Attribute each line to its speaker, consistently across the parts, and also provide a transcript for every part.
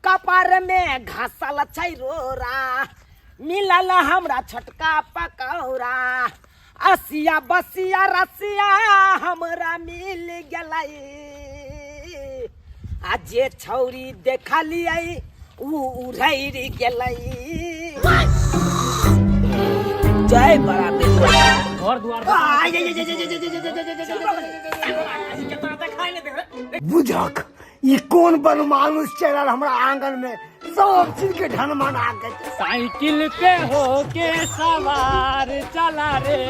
Speaker 1: कपार में घसल छै रोरा, मिलल हमरा छोटका पकौड़ा। असिया बसिया रसिया हमरा मिल गेलै, आ जे छौरी देखलियै उ उड़ैर गेलै। जय बड़ा बेटा
Speaker 2: घर द्वार
Speaker 3: बुझक ई कोन बनमानुष चलल हमरा आंगन में सब चीज के ढन मना के।
Speaker 2: साइकिल पे होके सवार चला रे,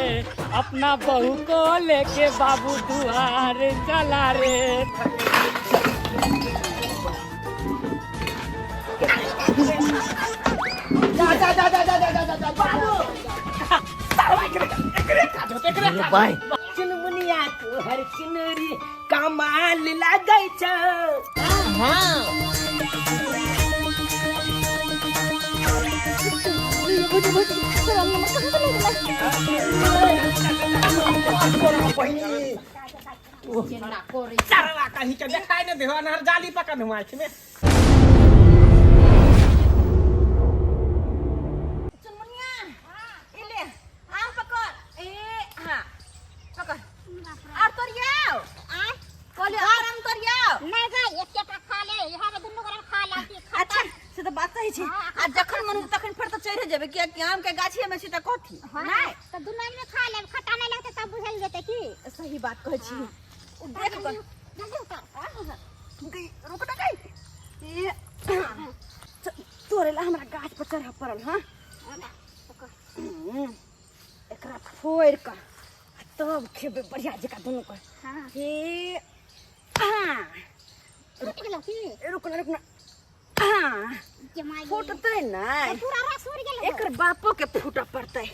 Speaker 2: अपना बहू को लेके बाबू दुआर चला रे।
Speaker 3: जा जा जा जा जा जा जा जा बाबू
Speaker 1: भाई चुनमुनिया तोहर चुनरी कमाल लागै छौ।
Speaker 4: चरवा कहीं के देखाई नहीं देहो, अनहर जाली पकड़ हुआ में।
Speaker 5: चुनमुनिया, ई ले आम पकड़। ए हाँ पकड़ और तोरियाओ।
Speaker 6: आय?
Speaker 5: कहलियो और आम तोरियाओ।
Speaker 6: नहि गई, एकेटा खा ले, इएह में दुनू गोरा खा ले कि खत्म।
Speaker 5: अच्छा से तऽ बात सही छै, आ जखन मन होतै तखन फेर तऽ चढ़ि जेबै, कियाकि आम के गाछिए में छै तऽ कथी।
Speaker 6: हाँ,
Speaker 5: नहि
Speaker 6: तऽ दुनू आदमी खा लेब, खट्टा नहि लगतै तब बुझल जेतै की।
Speaker 5: सही बात कहै छी। ओ देख कऽ
Speaker 6: जल्दी उतर।
Speaker 5: गई, रुक ना गई। ए, तोरे ला हमरा गाछ पर चढ़ऽ पड़ल। हाँ, एकरा फोड़ि कऽ आ तब खेबै बढ़िया जकाँ दुनू के।
Speaker 6: हाँ।
Speaker 5: हे हाँ।
Speaker 6: फूटि गेलौ की?
Speaker 5: रुक ना, रुक ना। हाँ।
Speaker 6: के माय गे।
Speaker 5: फूटतै नहि।
Speaker 6: पूरा रस उड़ि गेलौ।
Speaker 5: एकर बापो के फूटऽ पड़तै।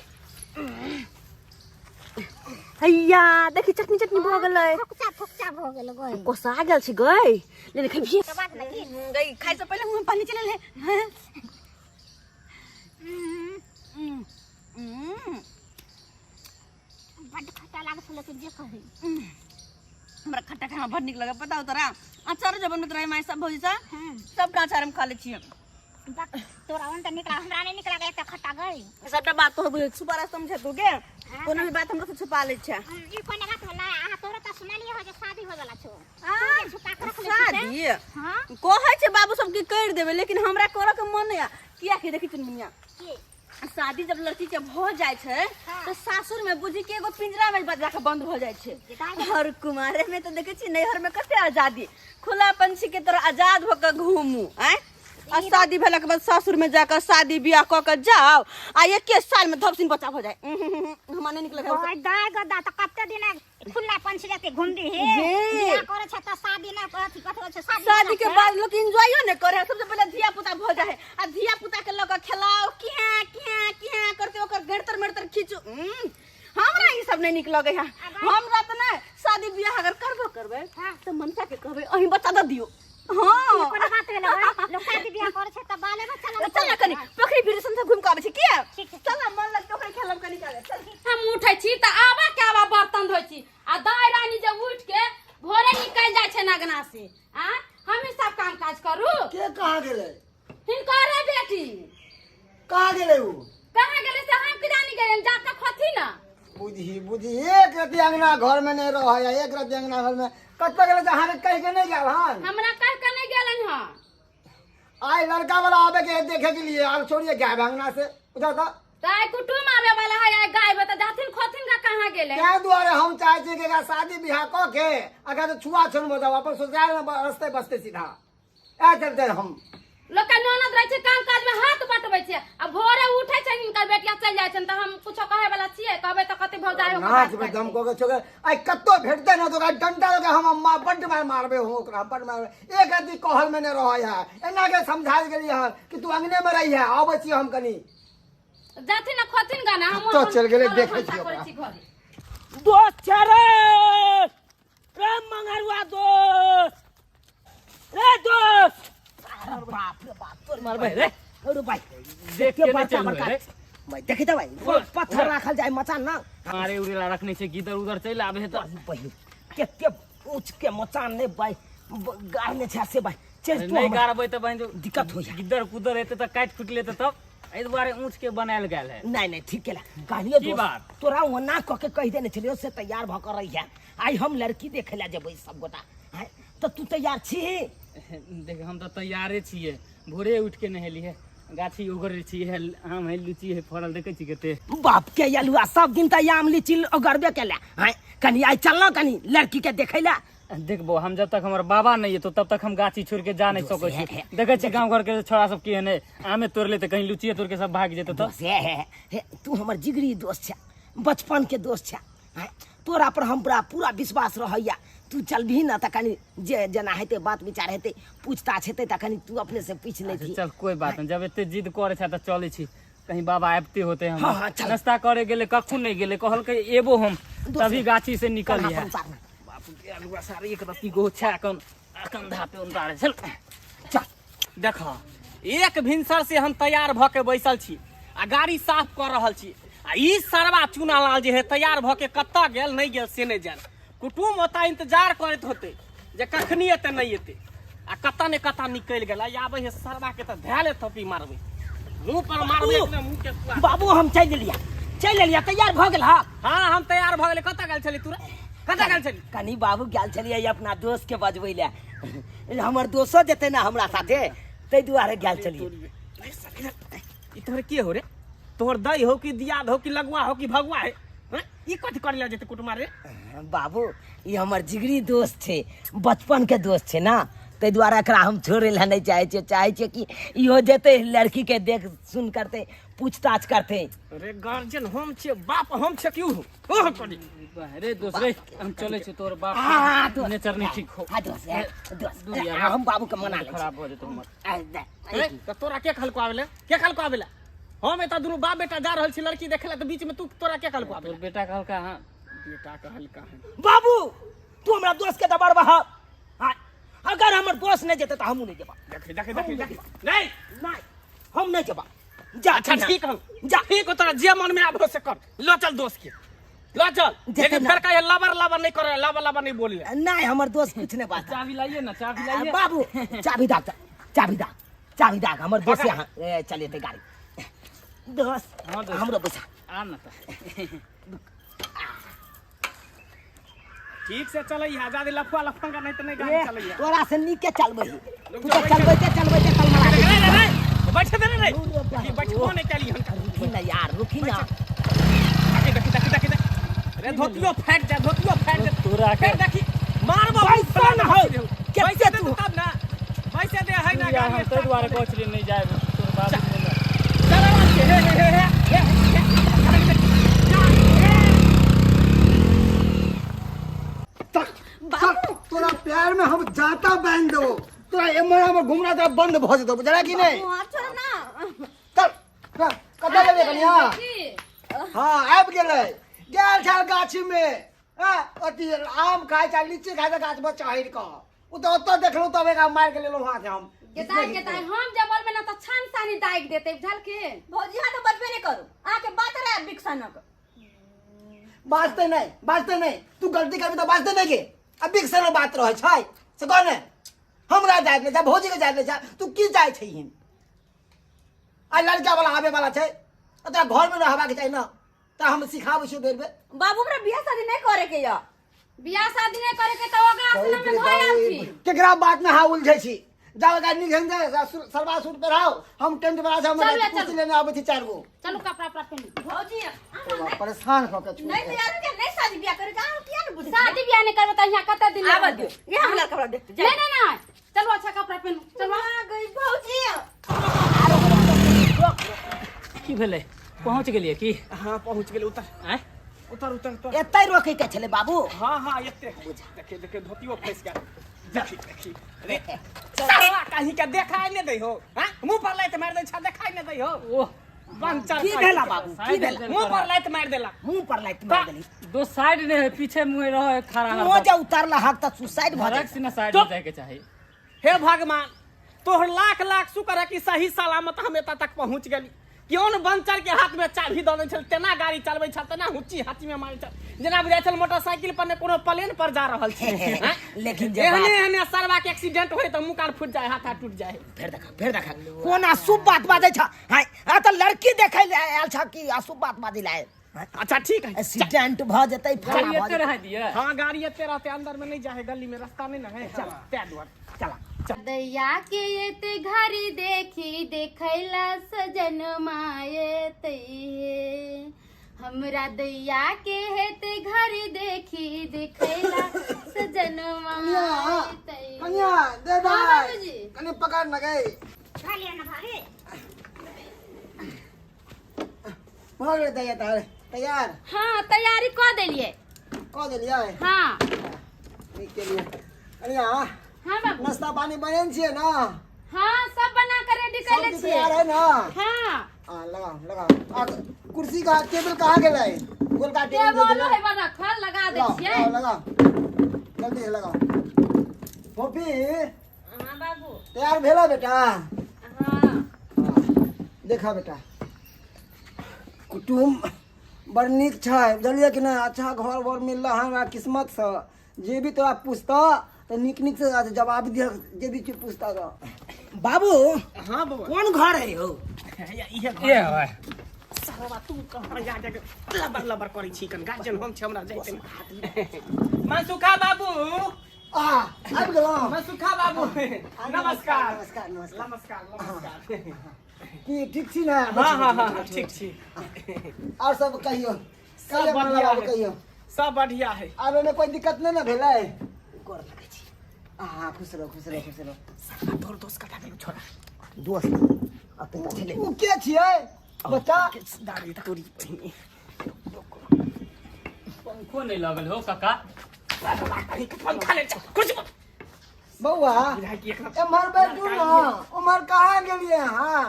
Speaker 5: हैया देखी, चटनी चटनी भऽ गेलै।
Speaker 6: थोकचा थोकचा भऽ गेल गई।
Speaker 5: कोसा गेल छै गई, लेने खेबही।
Speaker 6: के बात नहि की?
Speaker 5: गई, खाइ से पहिले मुँह में पानी चलल है। हाँ।
Speaker 6: बड्ड खट्टा लागै छलै कि जे कही।
Speaker 5: हमरा खट्टा खाना बड़ नीक लगे, पता हो तोरा? अचार जब बनबैत रहे माय सब, भौजी सब, सबटा अचार हम खा लै छियै।
Speaker 6: बक, तोरा ओहन तऽ नीक लागल, हमरा नहि नीक लागल एते खट्टा गई।
Speaker 5: सबटा बात तो बुझै छुपा समझे तू गे, कोनो भी बात हमरा से छुपा लै छै।
Speaker 6: ई कोन बात होला? अहाँ तोरा तऽ सुनलियै हो जे शादी होय वाला छौ।
Speaker 5: आ,
Speaker 6: तू जे छुपा के रखले छी से?
Speaker 5: शादी?
Speaker 6: हाँ।
Speaker 5: कहै छै बाबू सब कि करि देबै, लेकिन हमरा करऽ के मन नहि। कियाकि देखी चुनमुनिया,
Speaker 6: की?
Speaker 5: शादी जब लड़की के भ जाय छै तो सासुर में बुझी के एगो पिंजरा में जाके बंद भ जाय छै। और कुमारे में तो देखे छी नैहर में कते आजादी, खुला पंछी के तरह आजाद भ के घूमू। आय, आ शादी भेला के बाद सासुर में जाकर शादी बियाह क के जाओ आ एके साल में धपसिन बच्चा भ जाए, हमरा नहीं निक लगे।
Speaker 6: ओए दाय गदा, तऽ कते दिन खुला पंछी जते घुमबी हे?
Speaker 5: जे।
Speaker 6: बियाह करे छै तऽ शादी ना अथी कथी होइ छै शादी।
Speaker 5: शादी के बाद लोग एंजॉयो नहीं करे है। सबसे पहले धिया पुता भ जाए है आ धिया पुता के लग खेलाओ, किया किया किया करते, ओकर गेड़तर मेड़तर खींचू। हमरा ई सब नहीं निक लगे है। हमरा तऽ नहीं, शादी बियाह अगर करबो करबै तऽ मनसा के कहबै अहीं बच्चा दऽ दियौ। हाँ।
Speaker 6: कोनो बात भेलै हँ? लोक शादी बियाह करे छै तऽ बाले बच्चा लग।
Speaker 5: चल ना, कनी पोखरि फिर संग घुमि के आबै छी। किया?
Speaker 6: ठीक छै।
Speaker 5: चल ना, मन लगतै ओकरे खेलब कनी काल, चल।
Speaker 7: हम उठै छी तऽ आबा के आबा बर्तन धोइ छी, आ दाइ रानी जे उठ के भोरे निकलि जाइ छै नगना से, आ हमही सब काम काज करू।
Speaker 3: के कहाँ गेलै?
Speaker 7: हिनकरे बेटी।
Speaker 3: कहाँ गेलै उ?
Speaker 7: कहाँ गेलै से हम की जानी गेलै, जाके खोथी ना।
Speaker 3: बुझी बुझी, एक रति अंगना घर में नहीं रह है, एक रति अंगना घर में कतऽ गेलै तऽ अहाँके कहि के नहीं गेल हन?
Speaker 7: हमरा कहि के नहीं गेलन हन।
Speaker 3: आइ लड़का वाला आबे के है देखे के लिए, आब छोड़िए गायब अंगना से उधर तऽ।
Speaker 7: तऽ आइ कुटुम आबे वाला है, आइ गायब है, तऽ जाथिन खोथिन का कहाँ गेलै।
Speaker 3: ताहि दुआरे हम चाहे छियै कि एकरा शादी बियाह कऽ के एकरा तऽ छुआ छून भऽ जाओ, अपन ससुराल में रस्ते बसते सीधा ए चलते हम।
Speaker 7: लोक के ननद रहै छै, काम काज में हाथ बटबै छै, आ भोरे उठै छै हिनकर बेटिया चलि जाइ छनि तऽ हम कुछो कहै वाला छियै? कहबै तऽ कते भौजाइ ओकर
Speaker 3: नाच
Speaker 7: बात
Speaker 3: में दम
Speaker 7: करतै।
Speaker 3: कऽ के छोड़े आइ कतौ भेटतै ना तऽ ओकरा डंडा लऽ के हम अम्मा बड्ड मार मारबै हम ओकरा, बड्ड मारबै। एक रत्ती कहल में नहि रहै है, एना के समझायल गेलियै हन कि तू अंगने में रही है, अबै छी हम कनी।
Speaker 7: जाथिन ना खोथिन गाना हम
Speaker 3: कतऽ चलि गेलै,
Speaker 7: अपन
Speaker 3: देखै
Speaker 7: भनसा
Speaker 3: छियै
Speaker 7: करै
Speaker 3: ओकरा।
Speaker 7: छी घरे।
Speaker 1: दोस्त छै रे, रे मंगरुआ दोस्त रे दोस्त। अरे बाप रे बाप, तोर मारबै रे। अरे भाई,
Speaker 2: देख के
Speaker 1: के
Speaker 2: नहि
Speaker 1: बड़का
Speaker 2: चलबै
Speaker 1: बड़का
Speaker 2: रे।
Speaker 1: मैं देखी तऽ भाई, पत्थर राखल जाय मचान ना।
Speaker 2: मारे उरे ला रखने छै, गिदर उदर चलि आबे है तऽ।
Speaker 1: बहिन, कते ऊँच के मचान ने भाई गाड़ने छै से भाई। चल तू
Speaker 2: नहीं
Speaker 1: हमरा-
Speaker 2: गाड़बै तऽ बहिन
Speaker 1: दिक्कत हो जाए।
Speaker 2: गिद्दर कुदर हेतै तऽ काटि खुटि लेतै तब एहि दुआरे ऊँच के बनायल गेल है।
Speaker 1: नहीं नहीं ठीक केला कहलियो
Speaker 2: की
Speaker 1: दोस्त
Speaker 2: बात?
Speaker 1: तोरा ओना कह के कहि देने छलियो से तैयार भ के रही है। आइ हम लड़की देखे ला जेबै सब गोटा हैं, तऽ तू तैयार छी?
Speaker 2: देख हम तऽ तैयारे छियै, भोरे उठि के नहेलियै, गाछी ओगरै छियै, आम है लीची है फड़ल देखै छी कते।
Speaker 1: बाप के अलुआ सब दिन तऽ आम लीची ओगरबे केला हैं, कनी आइ चलना कनी लड़की के देखै ला।
Speaker 2: देखबो हम जब तक हमर बाबा नहीं एतो तब तक हम गाछी छोड़ के जा नहीं सकै छी। देखै छी गाँव घर के छोड़ा सब केहन है, आमे तोड़ लेते कहीं लुचिए तोड़ के सब भाग जेतै तब।
Speaker 1: दोस्त, हे, हे, हे, तू हमर जिगरी दोस्त छे, बचपन के दोस्त छे, हैं, तोरा पर हमरा पूरा विश्वास रहैया। तू चलबही ना तऽ कनी जे जेना हेतै बात विचार हेतै पूछताछ हेतै तऽ कनी तू अपने से पूछि
Speaker 2: अच्छा,
Speaker 1: लेबही।
Speaker 2: चल कोई बात नहीं, जब एते जिद करे छै तऽ चलै छी। कहीं बाबा आबिते होते हम।
Speaker 1: हाँ, हाँ, चल।
Speaker 2: नाश्ता करे गेले कखू नहीं गेले, कहलकै एबो हम
Speaker 1: दोस्त,
Speaker 2: तभी गाछी से निकल
Speaker 1: कन्हा
Speaker 2: है।
Speaker 1: पर उतारना।
Speaker 2: बापू के अलुआ सारे एक रत्ती गोछा कन कंधा पे उतारे चल।
Speaker 1: चल।
Speaker 4: देख एक भिनसर से हम तैयार भ के बैसल छी आ गाड़ी साफ कर रहल छी आ ई सरवा चूनालाल जे है तैयार भ के कतऽ गेल नहीं गेल से नहीं जान। कुटुम ओतऽ इंतजार करैत होते जे कखनी एते नहीं एते आ कतऽ ने कतऽ निकलि गेल। आ आबै है सरवा के तऽ धैले थपी मारबै, मुंह पर मारबै अपने मुंह के पुआ।
Speaker 1: बाबू हम चलि एलियै, चलि एलियै, तैयार भऽ गेल? हाँ
Speaker 4: हाँ हम तैयार भऽ गेलै। कतऽ गेल छली तू रे? कतऽ गेल छली?
Speaker 1: कनी बाबू गेल छलियै अपना दोस्त के बजबै लए, हमर दोस्तो जेतै ने हमरा साथे ताहि दुआरे गेल छलियै।
Speaker 4: ई तोहर के हो रे? तोहर दही हो कि दियाद हो कि लगुआ हो कि भगुआ है? हैं? ई कथी करे ला जेतै कुटुमा रे?
Speaker 1: बाबू ई हमर जिगरी दोस्त छै, बचपन के दोस्त छै ना, ताहि दुआरे एकरा हम छोड़ै लए नहि चाहै छियै। चाहै छियै कि इहो जेतै लड़की के देख सुन करतै पूछताछ करतै।
Speaker 4: अरे गार्जियन हम छियै, बाप हम छियै कि उ? ओह करी।
Speaker 2: रे दोस्त रे हम चलै छी, तोहर बाप
Speaker 1: हाँ, दोस्त।
Speaker 2: नेचर नहीं ठीक हो।
Speaker 1: हाँ दोस्त, हाँ, दोस्त।
Speaker 2: दूर यार।
Speaker 1: हम बाबू के मना लै छी।
Speaker 2: खराब भऽ जेतौ हमर।
Speaker 1: आ, दे।
Speaker 4: अरे तऽ तोरा के कहलको आबे ले? के कहलको आबे ले? हम एतऽ दुनू बाप बेटा जा रहल छी लड़की देखे ला तऽ बीच में तू तोरा के कहलको आबे
Speaker 2: तोर
Speaker 4: ले?
Speaker 2: बेटा कहलका। हाँ
Speaker 4: बेटा कहलका है।
Speaker 1: बाबू तू हमरा दोस्त के दबरबह? हाँ, अगर हमर दोस्त नहीं जेतै तऽ हमहूँ नहीं जेबा।
Speaker 4: देखी देखी देखी देखी नहीं
Speaker 1: नहीं हम नहीं जेबा। जा
Speaker 4: अच्छा
Speaker 1: जा।
Speaker 4: ठीक हौ
Speaker 1: जा।
Speaker 4: ठीक हो, तोरा जे मन में आबो से कर। लो चल दोस्त के लो चल,
Speaker 1: जेतै
Speaker 4: लेकिन
Speaker 1: ना।
Speaker 4: फेर कहिए लबर लबर नहीं करे, लबर लबर नहीं बोलिए।
Speaker 1: नहीं हमर दोस्त कुछ नहीं बात।
Speaker 2: चाबी लाइए ना, चाबी लाइए।
Speaker 1: बाबू चाबी दाग, चाबी दाग, चाबी दाग, हमर दोस्त यहाँ चलेतै गाड़ी। दोस्त
Speaker 2: हाँ, दोस्त।
Speaker 1: हमरो पैसा
Speaker 2: आ ना तऽ।
Speaker 4: ठीक से चलैया, ज्यादा लफुआ लफंगा नहीं तऽ नहीं गाड़ी चलैया।
Speaker 1: तोरा से नीक के चलबै,
Speaker 4: रुक
Speaker 1: तू
Speaker 4: जाओ,
Speaker 1: तऽ चलबैते चलबैते तलमला।
Speaker 4: रे रे रे बैठ दे रे रे, ई बैठबो नहीं कैली हम।
Speaker 1: रुकी ना यार, रुकी ना।
Speaker 4: देखी देखी देखी देखी देखी रे धोतियो फाटि जा, धोतियो फाटि जा
Speaker 2: तोरा के
Speaker 4: फेर देखी मारबो
Speaker 1: पैसा ना हो केते
Speaker 4: पैसा दे
Speaker 1: तू
Speaker 4: तब ना, पैसा दे है ना
Speaker 2: यार
Speaker 4: गाड़ी
Speaker 2: हम ताहि दुआरे कहै छलियै नहीं जायब, तोर बाप
Speaker 4: चल आराम से, हे हे हे हे हे
Speaker 3: चल, तोरा प्यार में हम जाता बांध देबो, तोरा एम्हर हमर घुमना तोरा बंद भऽ जेतौ, बुझला कि नहीं?
Speaker 5: बाबू, छोड़ ना।
Speaker 3: चल चल, कतऽ गेलै कनिया?
Speaker 7: की?
Speaker 3: हाँ आबि गेलै, गेल छल गाछी में, हाँ, अथी आम खाइ छल लीची खाइ छल गाछ पर चढ़ि कऽ, ओ तऽ ओतऽ देखलहुँ तब एकरा मारि के लेलहुँ हाथ हम।
Speaker 7: गेताई गेताई हम जब बोलबे ना तऽ छान सानी दागि देतै, बुझलखिन?
Speaker 5: भौजी अहाँ तऽ बजबे नहि करू, अहाँके बात रहे बिकसनक।
Speaker 3: बाजतै नहि, बाजतै नहि, तू गलती करबी तऽ बाजतै नहि के? आ बिकसनक बात रहै छै से कह ने, हमरा जाय नहि छै, भौजी के जाय नहि छै, तू की चाहै छहिन? आ लड़का वाला आबे वाला छै, तोरा घर में रहबाक चाही ना, तऽ हम सिखाबै छियौ बेर बेर।
Speaker 5: बाबू हमरा बियाह शादी नहीं करे के या।
Speaker 7: बियाह शादी नहीं करे के तऽ ओकरा आसना में धोइ आबथिन।
Speaker 3: केकरा बात में हाँ उलझै छी? जाओ एकरा नीक ढंग से सलवार सूट पहिराओ, हम टेंट वाला से हम
Speaker 7: चलू,
Speaker 3: कुर्सी
Speaker 7: चलू।
Speaker 3: लेने आबै छी चारि गो।
Speaker 7: चलू कपड़ा उपड़ा पहिनू।
Speaker 5: भौजी अहाँ
Speaker 3: परेशान कऽ के छोड़ि
Speaker 5: नहीं तैयार हो के नहीं शादी बियाह करे के, अहाँ किया ने बुझै?
Speaker 7: शादी बियाह नहीं करबै तऽ यहाँ कते दिन
Speaker 5: आबऽ दियौ, ये हमरा कपड़ा देख।
Speaker 7: नहीं नहीं नहीं चलू अच्छा कपड़ा पहिनू, चलू।
Speaker 5: आ गई भौजी।
Speaker 2: की भेलै, पहुँच गेलियै की?
Speaker 4: हाँ पहुँच गेलै, उतर
Speaker 2: आँय
Speaker 4: उतर उतर उतर।
Speaker 1: एतै रोकै के छलै बाबू।
Speaker 4: हाँ हाँ एते देखे देखे धोतियो फंसि गेल, देखी देखी रे सरवा कहीं के देखाई नहीं दै हो, हाँ मुंह पर लात मारि दै छा, देखाई नहीं दै हो।
Speaker 2: ओह
Speaker 4: पंचर
Speaker 1: की भेला बाबू, की भेला?
Speaker 4: मुंह पर लात मारि देला,
Speaker 1: मुंह पर लात मारि देली।
Speaker 2: दो साइड नहीं है, पीछे मुँह रहो खड़ा।
Speaker 1: तू जे उतारला हक तऽ सुसाइड भऽ
Speaker 2: फरक
Speaker 1: जाइ।
Speaker 2: से ना साइड में जाए के चाही।
Speaker 4: हे भगवान तोहर लाख लाख शुक्र है कि सही सलामत हम एतऽ तक पहुँच गेली। क्यों न बनचर के हाथ में चाबी दऽ देने छल, तेना गाड़ी चलबै छल, तेना हुच्ची हाथी में मारै छल, जेना बुझाइ छल मोटरसाइकिल पर ने कोनो प्लेन पर जा रहल छी हैं?
Speaker 1: लेकिन जे
Speaker 4: एहने
Speaker 1: बात
Speaker 4: एहने सरवा के एक्सीडेंट होय तऽ मुँह कान फूटि जाय हाथ हाथ टूटि जाय
Speaker 1: फेर देखा फेर देखा कोन अशुभ बात बाजै छ हाय आ तऽ लड़की देखै लए आयल छ कि अशुभ बात बाजै लए आयल हैं?
Speaker 4: अच्छा ठीक है
Speaker 1: एक्सीडेंट भऽ जेतै फलां
Speaker 2: गाड़ी
Speaker 1: भऽ
Speaker 2: एते
Speaker 1: जेतै
Speaker 2: रहै दिअ
Speaker 4: हाँ गाड़ी एते रहते अंदर में नहीं जाए गली में रास्ता नहीं ना है चल तै दुआरे
Speaker 1: चला
Speaker 7: दैया के एते घड़ी देखी देखैला सजन मायते हमरा दैया के हेते घड़ी देखी देखैला सजन मायते
Speaker 3: कनिया दे
Speaker 7: हाँ,
Speaker 3: दाई
Speaker 7: बाबूजी।
Speaker 3: कनि पकड़ न गई
Speaker 6: खा लिअ ने भाभी
Speaker 3: भऽ गेलै तैयार तैयार तैयार
Speaker 7: हाँ तैयारी कऽ देलियै
Speaker 3: कऽ देलियै
Speaker 7: हाँ
Speaker 3: नीक केलियै कनिया
Speaker 7: हाँ बाबू
Speaker 3: नाश्ता पानी बनेने छियै ने
Speaker 7: हाँ सब बना के रेडी
Speaker 3: सब
Speaker 7: कर ले
Speaker 3: किछु
Speaker 7: छियै
Speaker 3: तैयार है ना
Speaker 7: हाँ
Speaker 3: हाँ लगाओ लगाओ आ कुर्सी का टेबल कहाँ गेलै गोलका टेबल जे
Speaker 7: टेबलो
Speaker 3: देलै।
Speaker 7: है रखल लगा दै
Speaker 3: लगाओ
Speaker 7: छियै
Speaker 3: लगाओ लगाओ जल्दी से लगाओ फोफी
Speaker 7: हाँ बाबू
Speaker 3: तैयार भेला बेटा
Speaker 7: हाँ
Speaker 3: देखा बेटा कुटुम्ब बड़ नीक छै बुझलियै कि नहि अच्छा घर वर मिलल हमरा किस्मतसँ जे भी तोरा पूछतऽ तऽ नीक नीकसँ जवाब दिहऽ जे भी चीज पूछतऽ तऽ
Speaker 1: बाबू
Speaker 4: हाँ बउआ
Speaker 1: कोन घर है हो
Speaker 4: हैया इहे घर
Speaker 2: ये भाई
Speaker 4: सरवा तू कहाँ जा जाके लबर लबर करै छी कन गार्जियन हम छी हमरा जाइते मनसुखा बाबू
Speaker 3: आ आबि गेलहुँ
Speaker 4: मनसुखा बाबू नमस्कार
Speaker 3: नमस्कार नमस्कार
Speaker 4: नमस्कार नमस्कार
Speaker 3: की ठीक छी ने
Speaker 4: हाँ हाँ हाँ हाँ, ठीक छी
Speaker 3: आओर सब कहियौ
Speaker 4: सब
Speaker 3: कहियौ
Speaker 4: बढ़िया
Speaker 3: बाबू
Speaker 4: है।
Speaker 3: कहियौ
Speaker 4: सब बढ़िया है
Speaker 3: आब एहिमे कोइ दिक्कत नहि ने भेलै
Speaker 1: गोर लगै छी
Speaker 3: हाँ खुश रहो खुश रहो खुश रहो
Speaker 4: सरवा तोर दोस्त कटा गेलौ छोरा
Speaker 1: दोस्त अतै तऽ छलै
Speaker 3: ओ के छियै बच्चा
Speaker 4: दाढ़ी तोरी बहिनी
Speaker 2: पंखो नहीं लगल हो काका
Speaker 4: सरवा कहीं के पंखा ले चल कुछ
Speaker 3: बौआ
Speaker 4: बुझाइ कि एकरा
Speaker 3: एम्हर बैठू ने उम्हर कहाँ गेलियै अहाँ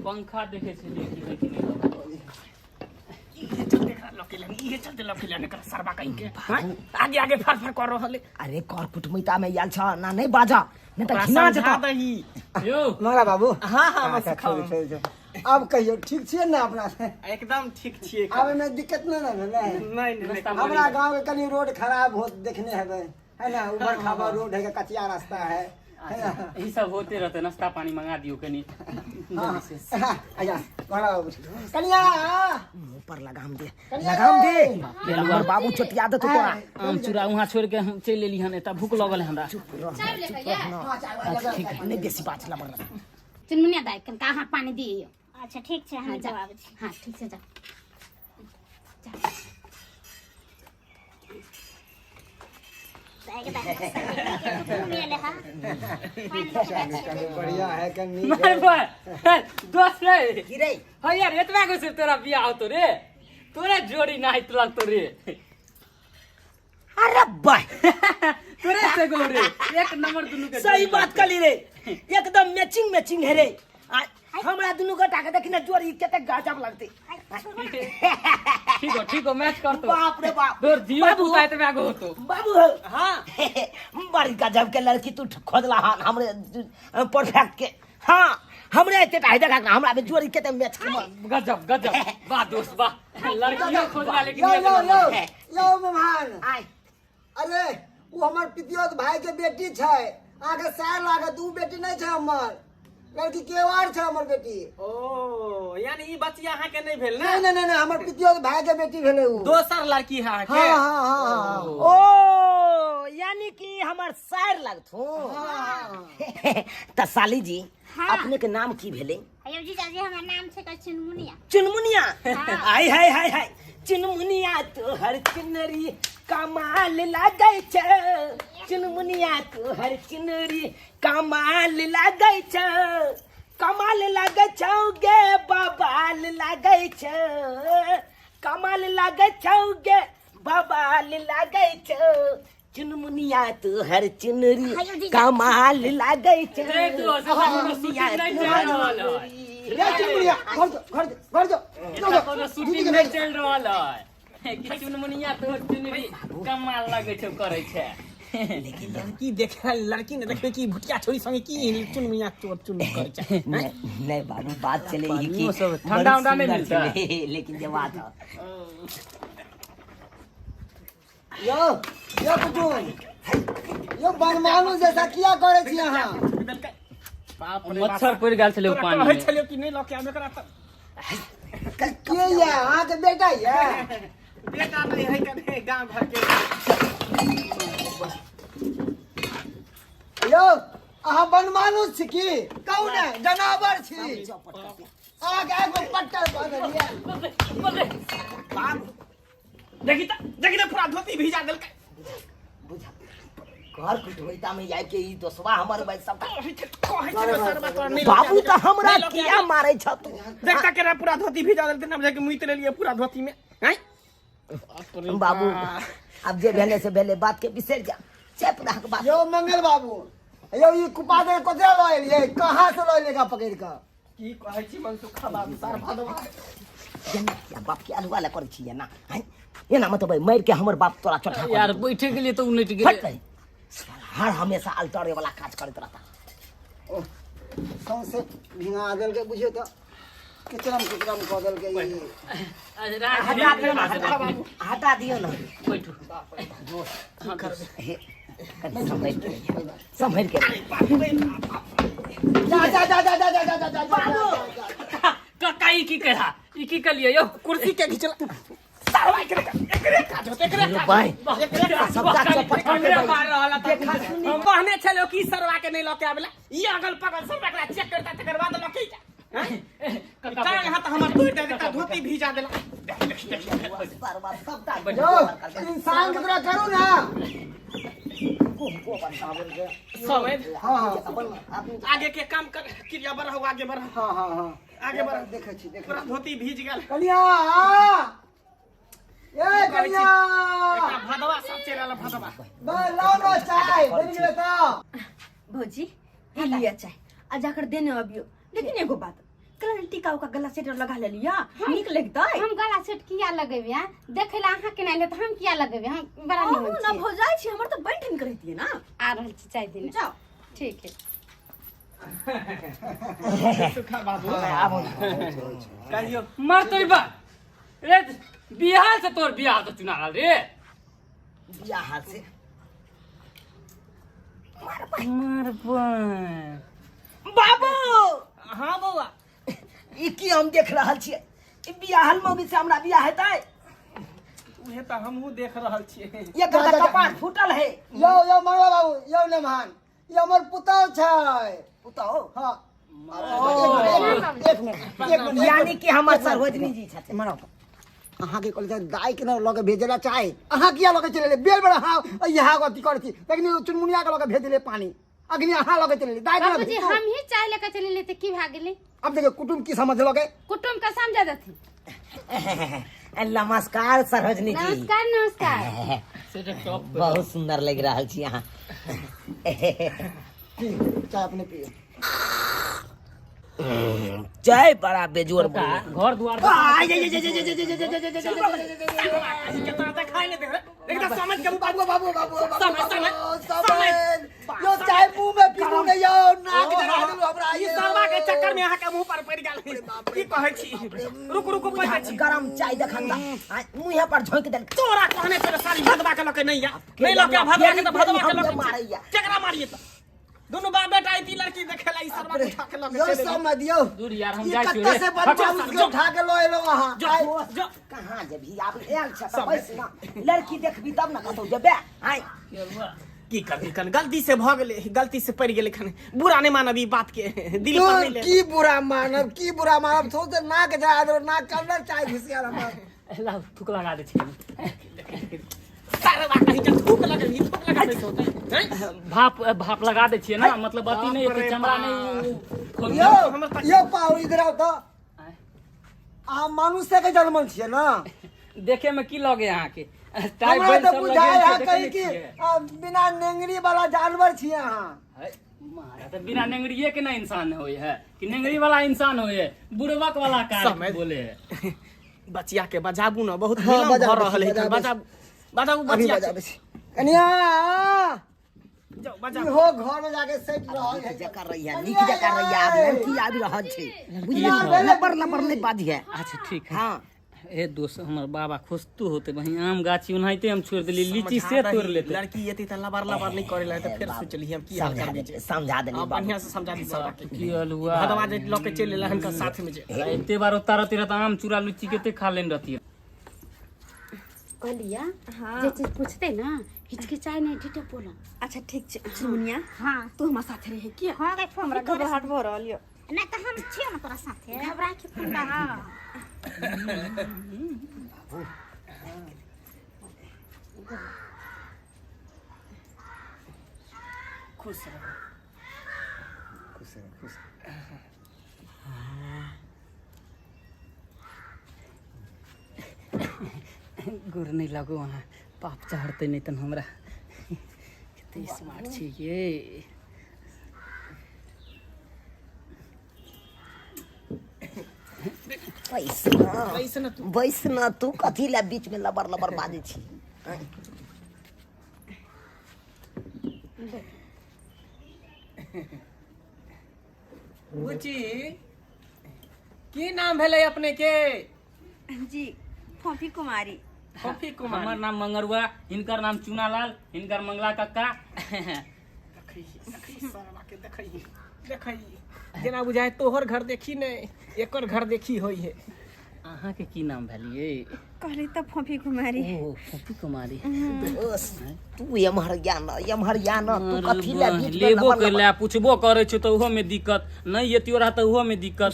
Speaker 2: पंखा देखे छलियै कि है कि नहीं लगल।
Speaker 4: इहे चलते एकरा लऽ के लेन इहे चलते लऽ के लेन एकरा सरवा कहीं के हाँ? आगे आगे फर फर कर रहल है
Speaker 1: अरे कर कुटुम्बिता में आयल छ ना नहीं बाजा नहीं तऽ
Speaker 4: ओकरा
Speaker 1: घिना
Speaker 4: समझा
Speaker 1: जेतऽ
Speaker 4: दही
Speaker 2: यौ
Speaker 3: मंगला बाबू
Speaker 4: हाँ हाँ
Speaker 3: अच्छा,
Speaker 4: मनसुखा
Speaker 3: छोड़ू, छोड़ू, छोड़ू। अब कहियौ ठीक छियै ने अपना से
Speaker 4: एकदम ठीक छियै
Speaker 3: आब एहिमे दिक्कत नहि ने भेलै
Speaker 4: नहीं नहीं
Speaker 3: हमरा गाँव के कनि रोड खराब होत देखने हेबै है ना उबर खाबर रोड है कचिया रास्ता है है ना
Speaker 2: ई सब होते रहते नाश्ता पानी मंगा दियो कनी
Speaker 3: हाँ, हाँ, अच्छा मंगला बाबू कनिया
Speaker 1: मुँह पर लगाम दे
Speaker 3: कनिया
Speaker 1: लगाम दे
Speaker 3: रे।
Speaker 1: हमर बाबू चोटिया देतौ तोरा
Speaker 2: आम चूड़ा वहाँ छोड़ के हम चलि एली हन एतऽ भूख लगल है हमरा
Speaker 7: चाय लेके ये
Speaker 3: हाँ, चाय, चाय, चाय,
Speaker 1: नहीं बेसी बात लबर लबर
Speaker 7: चुनमुनिया दाई कनका अहाँ पानी दियौ
Speaker 6: अच्छा ठीक छै हम
Speaker 7: हाँ जा
Speaker 6: जब आबै छी
Speaker 7: हाँ ठीक छै जा
Speaker 6: दाई के दाई कुटुम्ब एलै हँ पानि लऽ कऽ जाइ छियै।
Speaker 3: बढ़िया है कनी
Speaker 2: मार पर दोस्त रे
Speaker 1: की रे
Speaker 2: हाँ यार एतबा गो से तोरा बियाह होतो रे तोरा जोड़ी नाहित लगतो रे
Speaker 1: अरे बाय
Speaker 2: तोरे से गो रे एक नंबर दुनू के
Speaker 1: सही
Speaker 2: जोड़ी
Speaker 1: बात
Speaker 2: लगतो।
Speaker 1: कहली रे एकदम मैचिंग मैचिंग है रे आ, हमरा दुनू गोटा के देखी ना जोड़ी कते गजब लगते
Speaker 2: ठीक हो ठीक हो मैच कर तो
Speaker 1: बाप रे बाप
Speaker 2: तोर जियो
Speaker 1: बाबू
Speaker 2: पुता एतबा गो होतो
Speaker 1: बाबू हो
Speaker 4: हाँ
Speaker 1: बड़ी गजब के लड़की तू खोजला हन हमरे परफेक्ट के हाँ हमरे एते टा देखा ना हमरा में जोड़ी कते मैच के
Speaker 2: गजब गजब वाह दोस्त वाह लड़कियों खोजला लेकिन
Speaker 3: यो
Speaker 2: एक
Speaker 3: यो यो
Speaker 2: नंबर।
Speaker 3: यो मेहमान
Speaker 1: आय
Speaker 3: अरे ओ हमर पितियौत भाई के बेटी छै अहाँके सार लागत ओ बेटी नहि छै हमर लड़की के आर छै हमर बेटी
Speaker 4: ओ यानी ई बचिया अहाँ के नहीं भेल ना
Speaker 3: नहि नहि नहि नहि, हमर पितियौत भाई के बेटी भेलै ओ
Speaker 4: दोसर लड़की है अहाँ के
Speaker 3: हाँ हाँ हाँ हाँ
Speaker 1: ओ यानी कि हमर सार लगथो त साली जी
Speaker 6: हाँ।
Speaker 1: अपने के नाम की भेलै
Speaker 6: अयो जीजाजी हमर नाम छै का चुनमुनिया
Speaker 1: चुनमुनिया आय हाय हाय हाय चुनमुनिया तोहर चुनरी कमाल लागै छै चुनमुनिया तोहर चुनरी कमाल लागै छै कमाल लागै छौ गे बबाल लागै छै कमाल लागै छौ गे बबाल लागै छौ चुनमुनिया तोहर चुनरी
Speaker 6: हायो जीजा।
Speaker 1: कमाल लागै छै
Speaker 2: रे दोस्त, एतऽ कोनो शूटिंग नहि चलि रहल है।
Speaker 3: रे चुनमुनिया घर जो घर जो घर जो
Speaker 2: एतऽ कोनो शूटिंग नहि चलि रहल है कि चुनमुनिया तोहर चुनरी कमाल लगै छौ करै छै
Speaker 1: लेकिन
Speaker 4: लड़की देखे लड़की ने देखे कि भुटिया छोरी संगे की चुनमुनिया चोर चुन कर छै
Speaker 1: नहीं नहीं बाबू बात चले ई कि
Speaker 2: पानियो सब ठंडा
Speaker 1: बड़ी
Speaker 2: उंडा नहीं
Speaker 1: सुंदर
Speaker 2: मिलता।
Speaker 1: छलै, लेकिन जे बात है
Speaker 3: यौ यौ कुटुम यौ बनमानु जैसा किया करै छी अहाँ
Speaker 4: बाप रे बाप।
Speaker 2: मच्छर पड़ि गेल छलै ओ
Speaker 4: तोरा
Speaker 2: पानि
Speaker 4: कहै
Speaker 2: मे
Speaker 4: छलियौ कि नहि लऽ के आब एकरा तऽ
Speaker 3: के ये अहाँके बेटा ये
Speaker 4: बेटा नहि है कने गाँव घर के
Speaker 3: यौ अहाँ बनमानुष छी की कहू ने जनावर छी अहाँके एगो पट्टर बदलिए
Speaker 4: देखी तऽ देखी तऽ पूरा धोती भिजा देलकै
Speaker 1: बुझा घर कुटबैता में जाय के ई दोसवा हमर भाई सबटा
Speaker 4: कहै छै कहै छै सरबा तोरा नहि
Speaker 1: बाबू तऽ हमरा किया मारै छ तू
Speaker 4: देख तऽ केना पूरा धोती भिजा देलकै ना बुझाय कि मुइत लेलियै पूरा धोती में हैं
Speaker 1: बाबू आब जे भेले से भेले बात के बिसरि जा चाय पूरा के बात
Speaker 3: यौ मंगल बाबू यौ ई कुपा दे कतऽ लऽ एलियै कहाँ से लऽ एलियै एकरा पकड़ि कऽ
Speaker 4: की कहै छी मनसुखा बाबू सार भदवा
Speaker 1: एना किया बाप के अलुआ लए करै छी एना हैं एना मतलब मारि के हमर बाप तोरा चढ़ा
Speaker 2: यार बैठे गेलियै तऽ उनटि
Speaker 1: फट
Speaker 2: गेलै
Speaker 1: रही हर हमेशा अल्टरे वाला काज करैत रहता
Speaker 3: ओह, सौंसे भिंगा देलकै बुझियौ तऽ किचरम किचरम कऽ देलकै ई
Speaker 1: हटा दियौ ना हटा दियौ ना
Speaker 2: बैठू
Speaker 1: हे, कनि सम्हरि के सम्हरि के
Speaker 3: जा जा जा जा जा जा जा जा जा जा
Speaker 2: काका ई की करा ई की कलियै यौ
Speaker 4: कुर्सी के घिचला सारवा एकरे एकरे काज होते एकरे काज
Speaker 1: बाय
Speaker 4: एकरे काज
Speaker 1: सबटा चपट
Speaker 4: हमरे मार रहल देखा सुनी हम कहने छलो कि सरवा के नहीं लके आबेला ई अगल बगल सब एकरा चेक करता तकर बाद लके जा
Speaker 2: काका
Speaker 4: टांग हाथ हमर तोड़ दे देता धोती भीजा देला देख देख देख
Speaker 1: सरवा सबटा
Speaker 3: यौ इंसान के तोरा करू ना
Speaker 4: समय
Speaker 3: हाँ हाँ
Speaker 4: आगे के काम कर क्रिया बढ़ाओ आगे बढ़ाओ
Speaker 3: हाँ हाँ हाँ
Speaker 4: आगे बढ़
Speaker 3: देखै छी देखै
Speaker 4: पूरा धोती भीज गेल
Speaker 3: कनिया ए कनिया
Speaker 4: एकटा भदवा सब चलि आयल भदवा
Speaker 3: बा लाओ ना चाय बनि गेलै तऽ
Speaker 5: भौजी ई लिअ चाय आ जाकर देने अबियो लेकिन एगो बात कल टीका उका गला सेट लगा लेलिया नीक लगतै
Speaker 7: हम गला सेट किया लगेबे हैं देखे ला अहाँ के नहीं ले तो हम किया लगेबे हम बड़ा
Speaker 5: अहूँ
Speaker 7: निमन
Speaker 5: ना
Speaker 7: छी
Speaker 5: भौजाइ छी हमर तऽ बनि ठनि करैतियै ना
Speaker 7: आ रहल छी चाय देने
Speaker 5: जाओ
Speaker 7: ठीक है
Speaker 4: सुखा बाबू कहियो
Speaker 2: मरतै बा रे बिहार से तोर बियाह तो चुना रहल रे
Speaker 1: बियाह हाल से बाबू
Speaker 4: हाँ बौआ
Speaker 1: ई की हम देख रहल छियै ई बियाहल मौगी से हमरा बियाह हेतै
Speaker 4: उहे तऽ हमहूँ देख रहल छियै
Speaker 1: एकर तऽ कपार फूटल है
Speaker 3: यौ यौ मंगला बाबू यौ नमहान ई हमर पुतहु छै
Speaker 1: पुतहु
Speaker 3: हाँ एक मिनट एक मिनट
Speaker 1: यानी कि हमर सरोजनी जी छथिन
Speaker 3: मराउ अहाँके कहलियै दाइ के लऽ के भेजला चाहे अहाँ किया लऽ के चलि एलियै बेर बेर अहाँ यहाँ अथी करै छी लेकिन ओ चुनमुनिया के लऽ के भेज देलियै पानी अग्नि अहाँ लऽ के चलि एलियै दाइ के
Speaker 7: बाबूजी हम ही चाय लेके चली लेते की भाग गेली
Speaker 3: अब देखियौ कुटुम्ब की समझ लगे
Speaker 7: कुटुम्ब के समझा देथिन
Speaker 1: नमस्कार सरोजनी जी
Speaker 7: नमस्कार नमस्कार
Speaker 2: से तऽ टॉप
Speaker 1: बहुत सुंदर लग रहल छी अहाँ
Speaker 3: चाय अपने पियो
Speaker 1: चाय बड़ा बेजोड़ बन
Speaker 2: घर द्वार
Speaker 4: देखाई नहीं दे रहा एकदम समझ के
Speaker 3: बाबू बाबू बाबू
Speaker 4: समय, समय,
Speaker 3: समय यो चाय मुंह में पीबू नहीं यो नाक जरा देलू हमरा
Speaker 4: ई सरवा के चक्कर में अहाँ के मुंह पर पड़ि गेल की कहै छी रुक रुक पड़ि छी
Speaker 1: गरम चाय देखन मुँहे पर झोंक देल
Speaker 4: तोरा कहने छले सारी भदवा के लके नहीं आ नहीं लके भदवा के त भदवा के लके
Speaker 1: मारैया।
Speaker 4: केकरा मारिए त दुनू बाप बेटा ई लड़की देखेला ई सरवा के उठा के लके
Speaker 3: यो
Speaker 4: चलि गेल।
Speaker 3: समझ दियो
Speaker 2: दूर यार हम
Speaker 3: ई
Speaker 2: जाइ छी
Speaker 3: कत्ता
Speaker 2: रे
Speaker 3: से बच्चा उसके उठा के लो एलो अहाँ
Speaker 4: जो जो
Speaker 1: कहाँ जेबही आब आयल छ तऽ बैस ना लड़की देखबी तब ना कतौ जेबे आय
Speaker 4: की करबी कन गलती से भ गेलै गलती से पड़ि गेलै खन बुरा नहीं मानब ई बात के दिल पर नहीं
Speaker 3: दूर
Speaker 4: ले
Speaker 3: की बुरा मानब की बुरा मानब थोड़ से नाक जरा देलो नाक के अंदर चाय घुस गेल हमर
Speaker 2: लाउ थूक लगा दै छी
Speaker 4: सरवा कहीं के थूक लगे ई थूक लगा दै होतै हैं
Speaker 2: भाप भाप लगा दै छियै ना मतलब अथी नहि हेतै चमड़ा नहि खोल
Speaker 3: यो यो पाउ इधर आओ तो अहाँ मनुष्य के जन्मल छियै ना
Speaker 2: देखे में की लगे अहाँके टाइ
Speaker 3: हमरा
Speaker 2: बैल
Speaker 3: तऽ
Speaker 2: सब
Speaker 3: बुझाय
Speaker 2: लगेल
Speaker 3: है
Speaker 2: छै,
Speaker 3: कहीं
Speaker 2: देखै
Speaker 3: कि
Speaker 2: नहि छियै?
Speaker 3: बिना नेंगरी वाला जानवर छियै अहाँ
Speaker 2: है, मारा तऽ बिना नेंगरिये के ना इंसान होय है कि नेंगरी वाला इंसान होय है बुड़बक वाला कार
Speaker 4: समय-
Speaker 2: बोले है
Speaker 4: बचिया के बजाबू ना बहुत
Speaker 3: हाँ,
Speaker 4: विलम्ब
Speaker 3: बजाबै
Speaker 4: भऽ रहल
Speaker 3: छी,
Speaker 4: है
Speaker 3: बजाबै
Speaker 4: बजाबू बजाबू
Speaker 3: अभी
Speaker 4: बचिया के
Speaker 3: बजाबै छी कनिया
Speaker 4: जाओ बजाबू
Speaker 3: इहो घर में जाके सेट रहल है
Speaker 1: नीक जकाँ रहिया नीक जकाँ रहिया आब लड़की आबि रहल छै बुझलियै
Speaker 3: भेलै।
Speaker 1: लबर लबर नहि बाजिहे
Speaker 2: अच्छा ठीक है
Speaker 1: हाँ
Speaker 2: ए दोस्त, हमर बाबा खुश तू होते बहिन, आम गाछी ओनाहिते हम छोड़ि देली, लीची से तोड़ लेते।
Speaker 4: लड़की एते त लबर लबर नहीं करे ला, त फेर सोचली हम की हाल
Speaker 1: समझा
Speaker 4: करबी
Speaker 1: दे,
Speaker 4: जे।
Speaker 1: समझा देली
Speaker 4: हाँ,
Speaker 1: बाबू।
Speaker 4: बढ़िया से समझा दी सब के।
Speaker 2: की हलुआ
Speaker 4: भदवा जे लऽ के चलि एलै हनका साथ में जे।
Speaker 2: एते बार उतार तेरा त आम चूड़ा लुच्ची कते खा लेने रहती।
Speaker 7: कहलिया जे चीज पूछते ना हिचकिचाय नहीं, ठीके बोलो।
Speaker 5: अच्छा ठीक छै चुनमुनिया।
Speaker 6: हाँ।
Speaker 5: तू हमरा साथे रहे किया?
Speaker 6: हाँ गई, फोन
Speaker 5: हमरा घबराहट भऽ रहल यऽ।
Speaker 6: नहीं तो हम छियो ना तोरा साथे।
Speaker 7: घबरा के फोन।
Speaker 6: हाँ।
Speaker 4: खुश रह।
Speaker 3: खुश रह, खुश।
Speaker 2: गोर नहीं लागो अहाँ, पाप चढ़तै नहीं तन हमरा। कते स्मार्ट छी ये।
Speaker 1: बैस ना।
Speaker 4: बैस ना तू।
Speaker 1: बैस ना तू, कथी ला बीच में लबर लबर बाजै छी?
Speaker 4: बुची, की नाम भेलै अपने के?
Speaker 5: जी, फोफी कुमारी।
Speaker 4: फोफी कुमारी।
Speaker 2: हमर नाम मंगरुआ, हिनकर नाम चूनालाल, हिनकर मंगला कक्का।
Speaker 4: देखै देखै सरवा के, देखै देखै, जेना बुझाय तोहर घर देखी ने एकर घर देखी होई है।
Speaker 2: अहाँ के की नाम भेल ये?
Speaker 5: कहली तऽ फोफी कुमारी।
Speaker 2: ओ फोफी कुमारी।
Speaker 1: दोस्त, तू एम्हर या न, एम्हर या न, तू कथी ला बीच में
Speaker 2: लेबो
Speaker 1: लबर
Speaker 2: कर
Speaker 1: लबर
Speaker 2: ले, पूछबो करे छौ तऽ ओहो में दिक्कत, नहीं एतियो रहा तऽ ओहो में दिक्कत,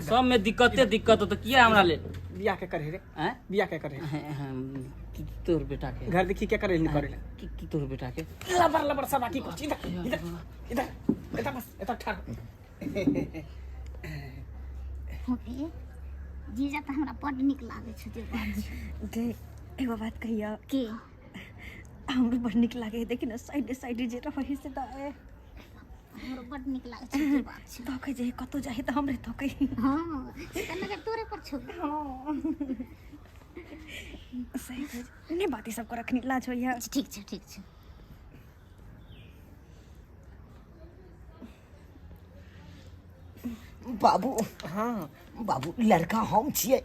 Speaker 2: सब में दिक्कते दिक्कत, तऽ किया हमरा ले
Speaker 4: बियाह के करे रे?
Speaker 2: आँय?
Speaker 4: बियाह के करे?
Speaker 2: तोर बेटा के।
Speaker 4: घर देखी के करे नहीं करे?
Speaker 2: तोर बेटा के।
Speaker 4: लबर लबर सरवा की कर? इधर इधर इधर इधर, बस इधर ठाड़।
Speaker 6: फोफी जीजा तऽ हमरा बड्ड नीक लागै छै, जे बात छै।
Speaker 5: गे, एगो बात कहियो?
Speaker 6: की?
Speaker 5: हमरो बड़ नीक लागे है, देखी ने साइड साइड जे रहै से तऽ ए,
Speaker 6: हमरो बड्ड नीक लागै छै, जे बात छै।
Speaker 5: तकै जे कतौ जाइ तऽ हमरे तकै।
Speaker 6: हँ, से तऽ नजर तोरे पर छौ।
Speaker 5: हँ, सही कहै छै। नहि बात ई सब कर, अखनी लाज होइया।
Speaker 6: अच्छा, ठीक छै, ठीक छै।
Speaker 1: बाबू।
Speaker 4: हाँ।
Speaker 1: बाबू, लड़का हम छियै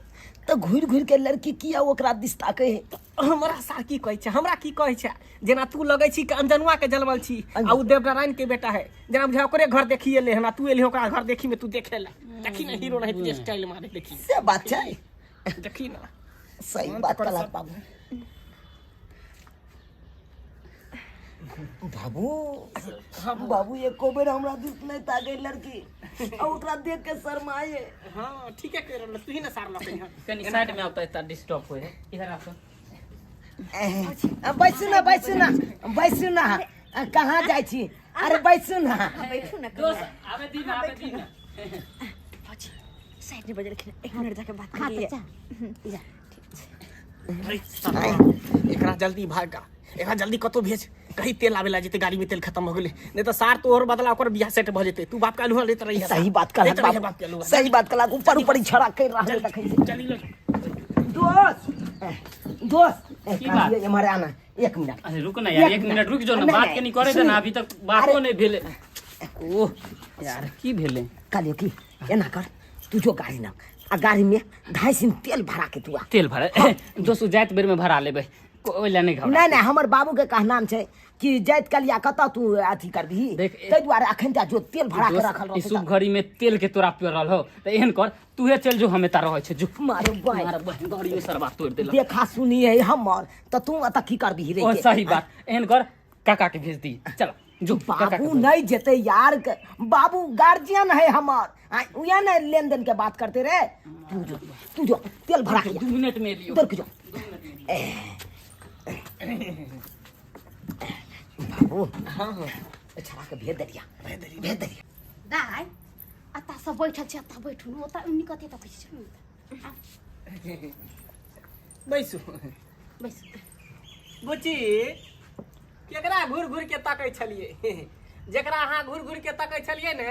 Speaker 1: तऽ घुरि घुरि के लड़की किया ओकरा दिस ताकै है?
Speaker 4: हमरा सार की कहै छै, हमरा की कहै छै, जेना तू लगै छी कि अंजनुआ के जनमल छी आ उ देवनारायण के बेटा है, जेना बुझा ओकरे घर देखी एले हन आ तू एली ओकरा घर देखी में तू देखे ला। देखी ना, हीरो नहीं जे स्टाइल मारे, देखी।
Speaker 1: से बात छै।
Speaker 4: देखी ना।
Speaker 1: सही बात कहलक बाबू। बाबू, बाबू, एको बेर हमरा दिस नहीं ताके लड़की आ ओकरा देख के शर्माए।
Speaker 4: हाँ, ठीक है, कह रहल तू ही ना सार लकै हन।
Speaker 2: कनी साइड में आवता, इतना डिस्टर्ब होय है, इधर आओ।
Speaker 1: बैसू ना, बैसू ना, बैसू ना। कहाँ जाइ छी? अरे बैसू ना।
Speaker 5: बैठू ना।
Speaker 2: दोस्त, आबे दी ना, आबे दी ना।
Speaker 5: भौजी, साइड में बजलखिन, एक मिनट जाके बात
Speaker 6: हाँ
Speaker 5: कर
Speaker 6: तऽ
Speaker 5: लियै।
Speaker 6: जा जा।
Speaker 4: अरे साला, एकरा जल्दी भागा, एकरा जल्दी कतौ भेज, कहीं तेल आवे ला जेते, गाड़ी में तेल खत्म हो गेलै, नहीं तो सार तोहर बदला ओकर बियाह सेट भ जेते। तू बाप के आलू लेत रही।
Speaker 1: सही बात कहलक
Speaker 4: लेत रही बाप के
Speaker 1: बाबू।
Speaker 4: आलू।
Speaker 1: सही बात कहलक, ऊपर ऊपर ही छड़ा कर रहल तखन से।
Speaker 4: चली लो।
Speaker 1: दोस्त, दोस्त,
Speaker 2: की बात?
Speaker 1: एम्हर आना एक मिनट।
Speaker 2: अरे रुक ना यार, एक मिनट रुक जो ना।
Speaker 1: नहीं,
Speaker 2: बात
Speaker 1: नहीं,
Speaker 2: के नहीं करे दे
Speaker 1: सुन।
Speaker 2: ना, अभी तक बातो
Speaker 1: अरे-
Speaker 2: नहीं भेले। ओह यार, की भेले?
Speaker 1: कहलियो कि एना कर, तू जो गाड़ी ना आ गाड़ी में 2.5 सिन तेल भरा के तू आ।
Speaker 2: तेल भरा दोस्त, जाइत बेर में भरा लेबै, ओहि लए नहीं घबरा।
Speaker 1: नहीं नहीं, हमर बाबू के कहनाम छै कि जाइत कलिया कतऽ तू अथी करबिही।
Speaker 2: देख,
Speaker 1: ताहि दुआरे अखन जा, जो तेल भरा के
Speaker 2: दोस्त,
Speaker 1: रखल
Speaker 2: ई
Speaker 1: रहतै।
Speaker 2: शुभ घड़ी में तेल के तोरा पेरल हो तऽ एहन कर, तूहे चल जो, हम एतऽ रहै छै जो।
Speaker 1: मारो बाय।
Speaker 2: मारो बहिन, गाड़ियो सरबा तोड़ि देलक।
Speaker 1: देखा सुनी है हमर तऽ तू एतऽ की करबिही रे
Speaker 2: ओ
Speaker 1: के?
Speaker 2: सही बात, एहन कर, काका के भेज दी, चल जो काका के
Speaker 1: बाबू
Speaker 2: भेज।
Speaker 1: नहीं जेते यार, बाबू गार्जियन है हमर, उया नहीं लेन देन के बात करते रे। तू जो, तू जो तेल भरा के आ।
Speaker 2: 2 मिनट में एलियो।
Speaker 1: उधर के जो। बाबू,
Speaker 4: हाँ।
Speaker 1: छड़ा के भेज देलिया, भेज देलिया।
Speaker 7: दाइ, अतः सब बैठल छै, अतः बैठू ने, ओतऽ उन्नी कते तकै छै ने।
Speaker 4: बैसू।
Speaker 7: बैसू।
Speaker 4: बुच्ची, केकरा घूर घूर के तकै छलियै? जेकरा अहाँ घूर घूर के तकै छलियै ने,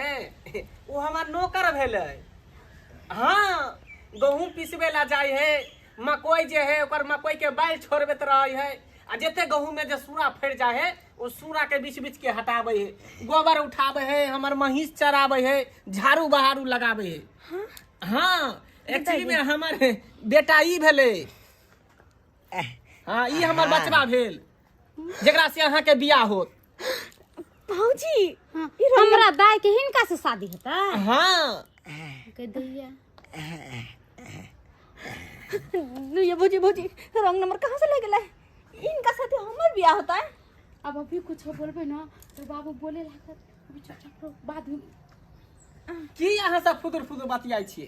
Speaker 4: ओ हमर नौकर भेलै। हाँ, गहूम पिसबै ला जाइ है, मकई जे है ओकर मकई के बालि छोड़बैत रहै है, आ जते गहूम में जे सूरा फड़ि जाइ है ओ सूरा के बीछ बीछ के हटाबै है, गोबर उठाबै है, हमर महींस चराबै है, झाड़ू बहारू लगाबै है। हाँ, एक्चुअली में हमर बेटा ई भेलै। हाँ, ई हमर बचबा भेल जेकरा से अहाँ के बियाह होत।
Speaker 5: भौजी,
Speaker 7: हमरा दाई के हिनका से शादी हेतै?
Speaker 4: हाँ।
Speaker 7: के दैया
Speaker 5: ये भौजी, भौजी रंग नंबर कहाँ से ले गेलै? इनका साथे हमर बियाह होता है?
Speaker 7: अब अभी कुछ बोलबे ना तो बाबू बोले लागत। अभी चुपचाप रहो, बाद में।
Speaker 4: की अहाँ सब फुदुर फुदुर बतियाइ छियै?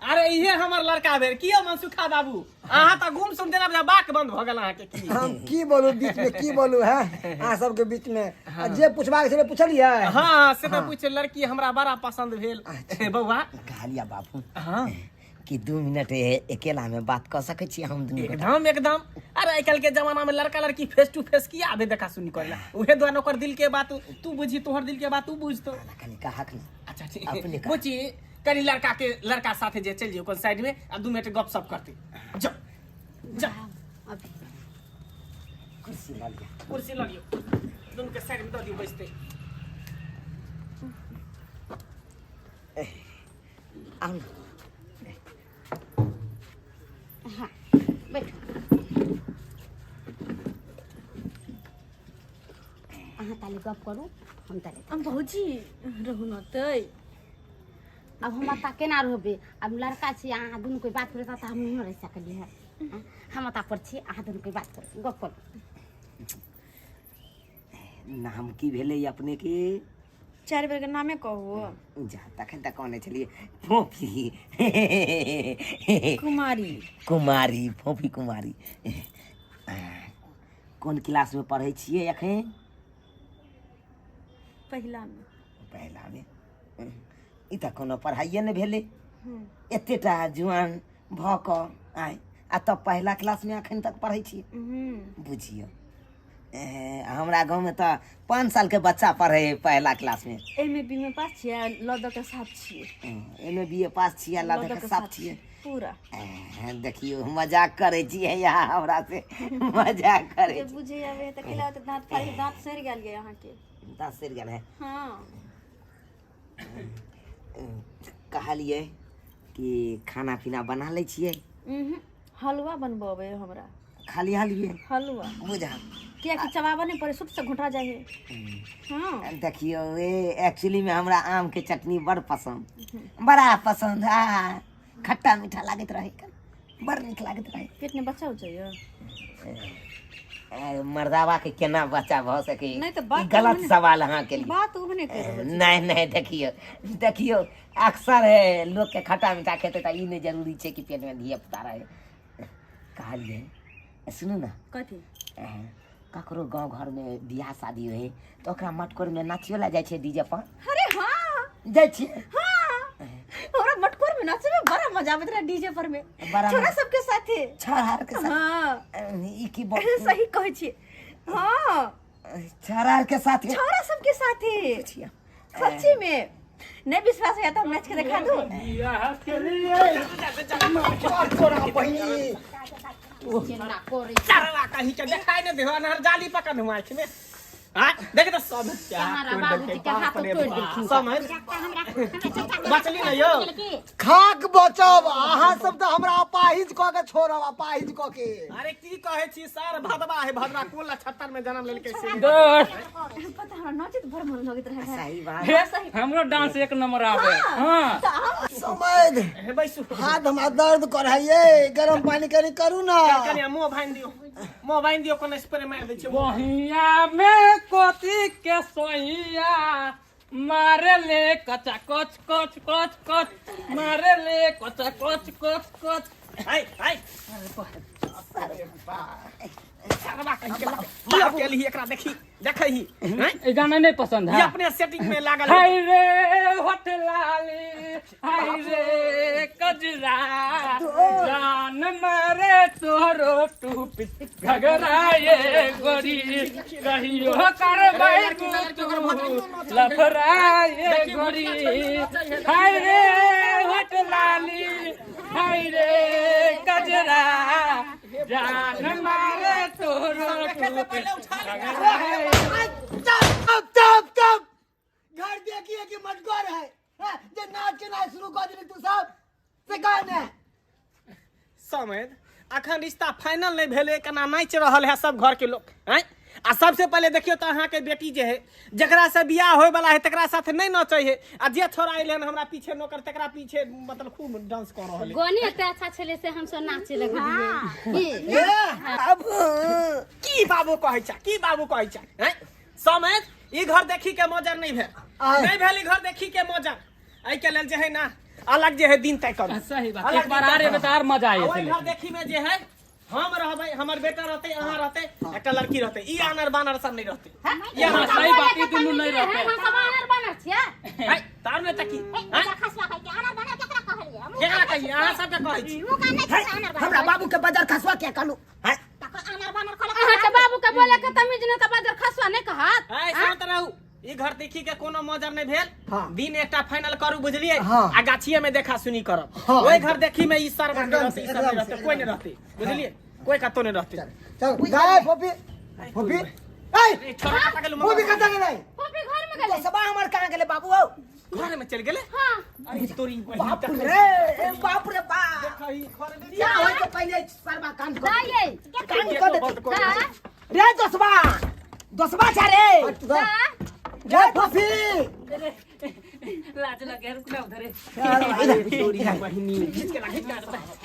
Speaker 4: अरे इहे हमर लड़का भेल। की यौ मनसुखा बाबू, अहाँ तऽ गुम सुम देना बुझा बाक बंद भऽ गेल अहाँके की?
Speaker 3: हम की बोलू, बीच में की बोलू है अहाँ सबके बीच में? आ जे पूछबाक छलै पुछलियै?
Speaker 4: हाँ, से तऽ पूछ। लड़की हमरा बड़ा पसंद भेल बौआ।
Speaker 1: कहलिया बाबू।
Speaker 4: हाँ।
Speaker 1: कि 2 मिनट अकेला में बात कऽ सकै छी हम दुनू गोटा?
Speaker 4: एकदम एकदम। अरे आइ काल्हि के जमाना में लड़का लड़की फेस टू फेस किया आबे देखा सुनी करेला? उहे दुआरे ओकर दिल के बात तू बुझी, तोहर दिल के बात तू बुझतो।
Speaker 1: कनी कहक ने।
Speaker 4: अच्छा ठीक।
Speaker 1: अपने कह।
Speaker 4: बुझी, कनी लड़का के लड़का साथे जे चलि जियो कोन साइड में आ 2 मिनट गप सप करते। जा जा।
Speaker 7: अभी
Speaker 1: कुर्सी लऽ लिअ।
Speaker 4: कुर्सी लऽ लियौ, दुनू के साइड में दऽ दियौ बैसते।
Speaker 1: आउ ने।
Speaker 7: हाँ, बैठो। अहाँ ताली गप करू, हम ताली।
Speaker 5: भौजी, रहू न तै।
Speaker 7: अब हम अता केना रहबै? अब लड़का छी, अहाँ दुनू कोई बात करता तऽ हम नहीं रहि सकलियै है। हम अता पर छी, अहाँ दुनू कोई बात करू, गप करू।
Speaker 1: नाम की भेलै अपने के?
Speaker 5: 4 बेर के नामे कहू।
Speaker 1: जा, तखन तऽ कहने छलियै फोफी
Speaker 5: कुमारी।
Speaker 1: कुमारी, फोफी कुमारी। कोन क्लास में पढ़ै छियै एखन?
Speaker 5: पहिला में।
Speaker 1: पहिला में? ई तऽ कोनो पढ़ाइए नहि भेलै। एतेटा जुआन भऽ कऽ आइ आ तब पहिला क्लास में एखन तक पढ़ै छियै। बुझियौ, हमरा गाँवमे तऽ 5 साल के बच्चा पढ़ै है पहिला क्लास में।
Speaker 5: एम ए बी में पास छियै, ल द के साफ छियै।
Speaker 1: एम ए बी ए पास छियै, ल द के साफ छियै
Speaker 5: पूरा।
Speaker 1: देखियौ, मजाक करै छियै यहाँ हमरा से मजाक करै
Speaker 5: जे बुझे आबै तऽ केला तऽ दांत फाड़ि के दांत सड़ि गेल ये अहाँके।
Speaker 1: दांत सड़ि गेल है?
Speaker 5: हाँ।
Speaker 1: कहलियै कि खाना पीना बना लै छियै?
Speaker 5: हलवा बनबो अबै हमरा।
Speaker 1: खाली हलवे?
Speaker 5: हलवा।
Speaker 1: बुझा
Speaker 5: कियाकि चबाबऽ नहि पड़े, सुट से घोटा जाइ है। हाँ।
Speaker 1: देखियौ, ए एक्चुअली में हमरा आम के चटनी बड़ पसंद, बड़ा पसंद। आ खट्टा मीठा लागैत रहे, बड़ नीक लागैत रहे।
Speaker 5: पेट में बच्चा हो जाइए।
Speaker 1: मर्दावा के केना बच्चा भऽ सके?
Speaker 5: नहि तऽ बात
Speaker 1: ई गलत
Speaker 5: ओहने-
Speaker 1: सवाल अहाँ के लिए।
Speaker 5: बात ओहने कहि रहल छी।
Speaker 1: नहीं नहीं, देखियौ देखियौ, अक्सर है लोग के खट्टा मीठा खेते तऽ ई नहि जरूरी छै कि पेट में धिया पुता रहे। कहलियै, सुनू ने।
Speaker 5: कथी?
Speaker 1: ककरो गाँव घर में बियाह शादी होइ तऽ ओकरा मटकोर में नाचियो ला जाइ छै डीजे पर?
Speaker 5: अरे हाँ।
Speaker 1: जाइ छियै?
Speaker 5: हाँ, हमरा मटकोर में नाचे में बड़ा मजा आबैत रहे डीजे पर में।
Speaker 1: बड़ा
Speaker 5: छोरा
Speaker 1: मजा-
Speaker 5: सबके साथे।
Speaker 1: छौड़ा के साथ?
Speaker 5: हाँ।
Speaker 1: ई की बोल?
Speaker 5: सही कहै छी, हाँ।
Speaker 1: छौड़ा के साथ?
Speaker 5: छोरा सबके साथे।
Speaker 1: बुझियौ।
Speaker 5: सच्ची में नहीं विश्वास है तो हम नाच के दिखा दूं।
Speaker 2: बियाह के लिए
Speaker 3: तोरा बहिनी।
Speaker 7: केना करै?
Speaker 4: चरवा कहीं के देखाई नहीं देहो, अनहर जाली पकड़ हुआ आँखि में। हाँ, देख तो सब क्या
Speaker 7: हमारा बाबूजी के हाथ तोड़ देलखिन।
Speaker 4: समझ बचली ना यौ।
Speaker 3: खाक बचब अहाँ सब तऽ हमरा अपाहिज कऽ के छोड़ब, अपाहिज कऽ के।
Speaker 4: अरे की कहै छी सर, भदवा है भदवा, कोन लछत्तर में जन्म लेलकै से।
Speaker 2: दोस्त।
Speaker 5: पता, हमरा नाचे बड़ मन लगैत रहे।
Speaker 1: सही बात।
Speaker 2: हे, हमरो डांस एक नंबर आवे। हाँ।
Speaker 3: समझ।
Speaker 4: हे बैसू।
Speaker 3: हाथ हमरा दर्द करे ये, गरम पानी कनी करू ना।
Speaker 4: कनि मुँह बान्हि दियौ, मुँह बान्हि दियौ, कोनो स्प्रे मारि दै छियै।
Speaker 2: बहिया में कोती के सोइया मारे ले कचा कच कच कच कच, मारे ले कचा कच कच कच।
Speaker 4: हाय हाय, सरवा कहीं के बाप के लिए एकरा देखी देखही हैं?
Speaker 2: ई गाना नहीं पसंद
Speaker 4: ई
Speaker 2: है?
Speaker 4: अपने सेटिंग में लागल है।
Speaker 2: हाय रे होठ लाली, हाय रे कजरा, जान मारे तोरो टूपी घगरा ये गोरी, कहियो करबै तू लफड़ा ये गोरी। हाय रे होठ लाली, हाय रे कजरा, जान मारे तोरो टूपी घगरा ये।
Speaker 3: चुप चुप चुप! घर देखिए कि मटकोर है, हैं? जे नाच के नाच शुरू कर देली तू सब। से कह ने।
Speaker 4: समझ अखन रिश्ता फाइनल नहीं भेलै, केना नाचि रहल है सब घर के लोग हैं। आ सबसे पहले देखियो तो अहाँ के बेटी जे है जकरा से बियाह होय वाला है तकरा साथ नहीं नचै है, आ जे छोरा अइले हन हमरा पीछे नौकर तकरा पीछे मतलब खूब डांस कर रहल है।
Speaker 7: गोनी एते अच्छा छलै से हमसब नाचे लगलियै।
Speaker 3: ए,
Speaker 1: अब
Speaker 4: की बाबू कहै छ, की बाबू कहै छ हैं? समझ ई घर देखी के मजर नहीं भेल,
Speaker 3: आय।
Speaker 4: नहीं भेल ई घर देखी के मजर, एहि के लेल जे है ना अलग जे है दिन तय करू।
Speaker 2: सही बात,
Speaker 4: अलग
Speaker 2: एक बार
Speaker 4: दिन तय
Speaker 2: आ रे
Speaker 4: करू।
Speaker 2: तऽ आर मजा
Speaker 4: आ ओहि
Speaker 2: आइ।
Speaker 4: घर देखी में जे है हम रहबै, हमर बेटा रहतै, अहाँ रहतै, एकटा लड़की रहतै, ई आनर बानर सब नहीं रहतै।
Speaker 2: ई अहाँ सही बात, ई दुनू नहीं रहतै।
Speaker 7: हम सब आनर बानर छियै।
Speaker 4: है तार में तकी हैं?
Speaker 6: खसवा कहै के आनर बानर केकरा कहलियै? हमहूँ
Speaker 4: केकरा कहिए? अहाँ सबके कहै छी।
Speaker 6: मुँह कान नहि छै आनर बानर।
Speaker 1: हमरा बाबू के बाजार खसवा क्या कहलू हैं?
Speaker 6: तकर आनर बानर कहलक।
Speaker 7: अहाँके बाबू के बोले के तमीज नहि तऽ बाजर खसुआ नहि कहत।
Speaker 4: है शांत रहू, ई घर देखी के कोनो मजर नहीं भेल।
Speaker 3: हाँ।
Speaker 4: दिन एकटा फाइनल करू बुझलिए।
Speaker 3: हाँ।
Speaker 4: आ गाछिए में देखा सुनी करब।
Speaker 3: हाँ।
Speaker 4: ओहि घर देखी में ई सर
Speaker 3: एकदम
Speaker 4: रहते,
Speaker 3: से,
Speaker 4: ई सब नहीं
Speaker 3: एकदम
Speaker 4: रहते,
Speaker 3: से,
Speaker 4: कोई नहीं रहते बुझलिए, कोई कतौ नहीं रहते।
Speaker 3: चल गाय फोपी फोपी ए
Speaker 4: ए, छोरा कतऽ गेलौ?
Speaker 3: फोपी कतऽ गेलै?
Speaker 7: फोपी घर में गेलै।
Speaker 1: दोसबा हमर कहाँ गेलै बाबू? हौ
Speaker 4: घर में चल गेलै।
Speaker 7: हाँ।
Speaker 4: अरे तोरी बहिन
Speaker 1: बाप
Speaker 4: तक-
Speaker 1: रे, ए बाप रे बाप,
Speaker 4: देखही, घर में
Speaker 1: बियाह होय के पहिले सरबा कान कर
Speaker 7: दाइये।
Speaker 1: कान कर देतै।
Speaker 7: दा।
Speaker 1: रे दोसबा, दोसबा छा रे।
Speaker 3: हट तू गा।
Speaker 7: दा।
Speaker 3: रे फोपी
Speaker 2: लाज लगे, रुक ना उधरे।
Speaker 4: तोरी बहिनी घीच के ला, घीच के ला,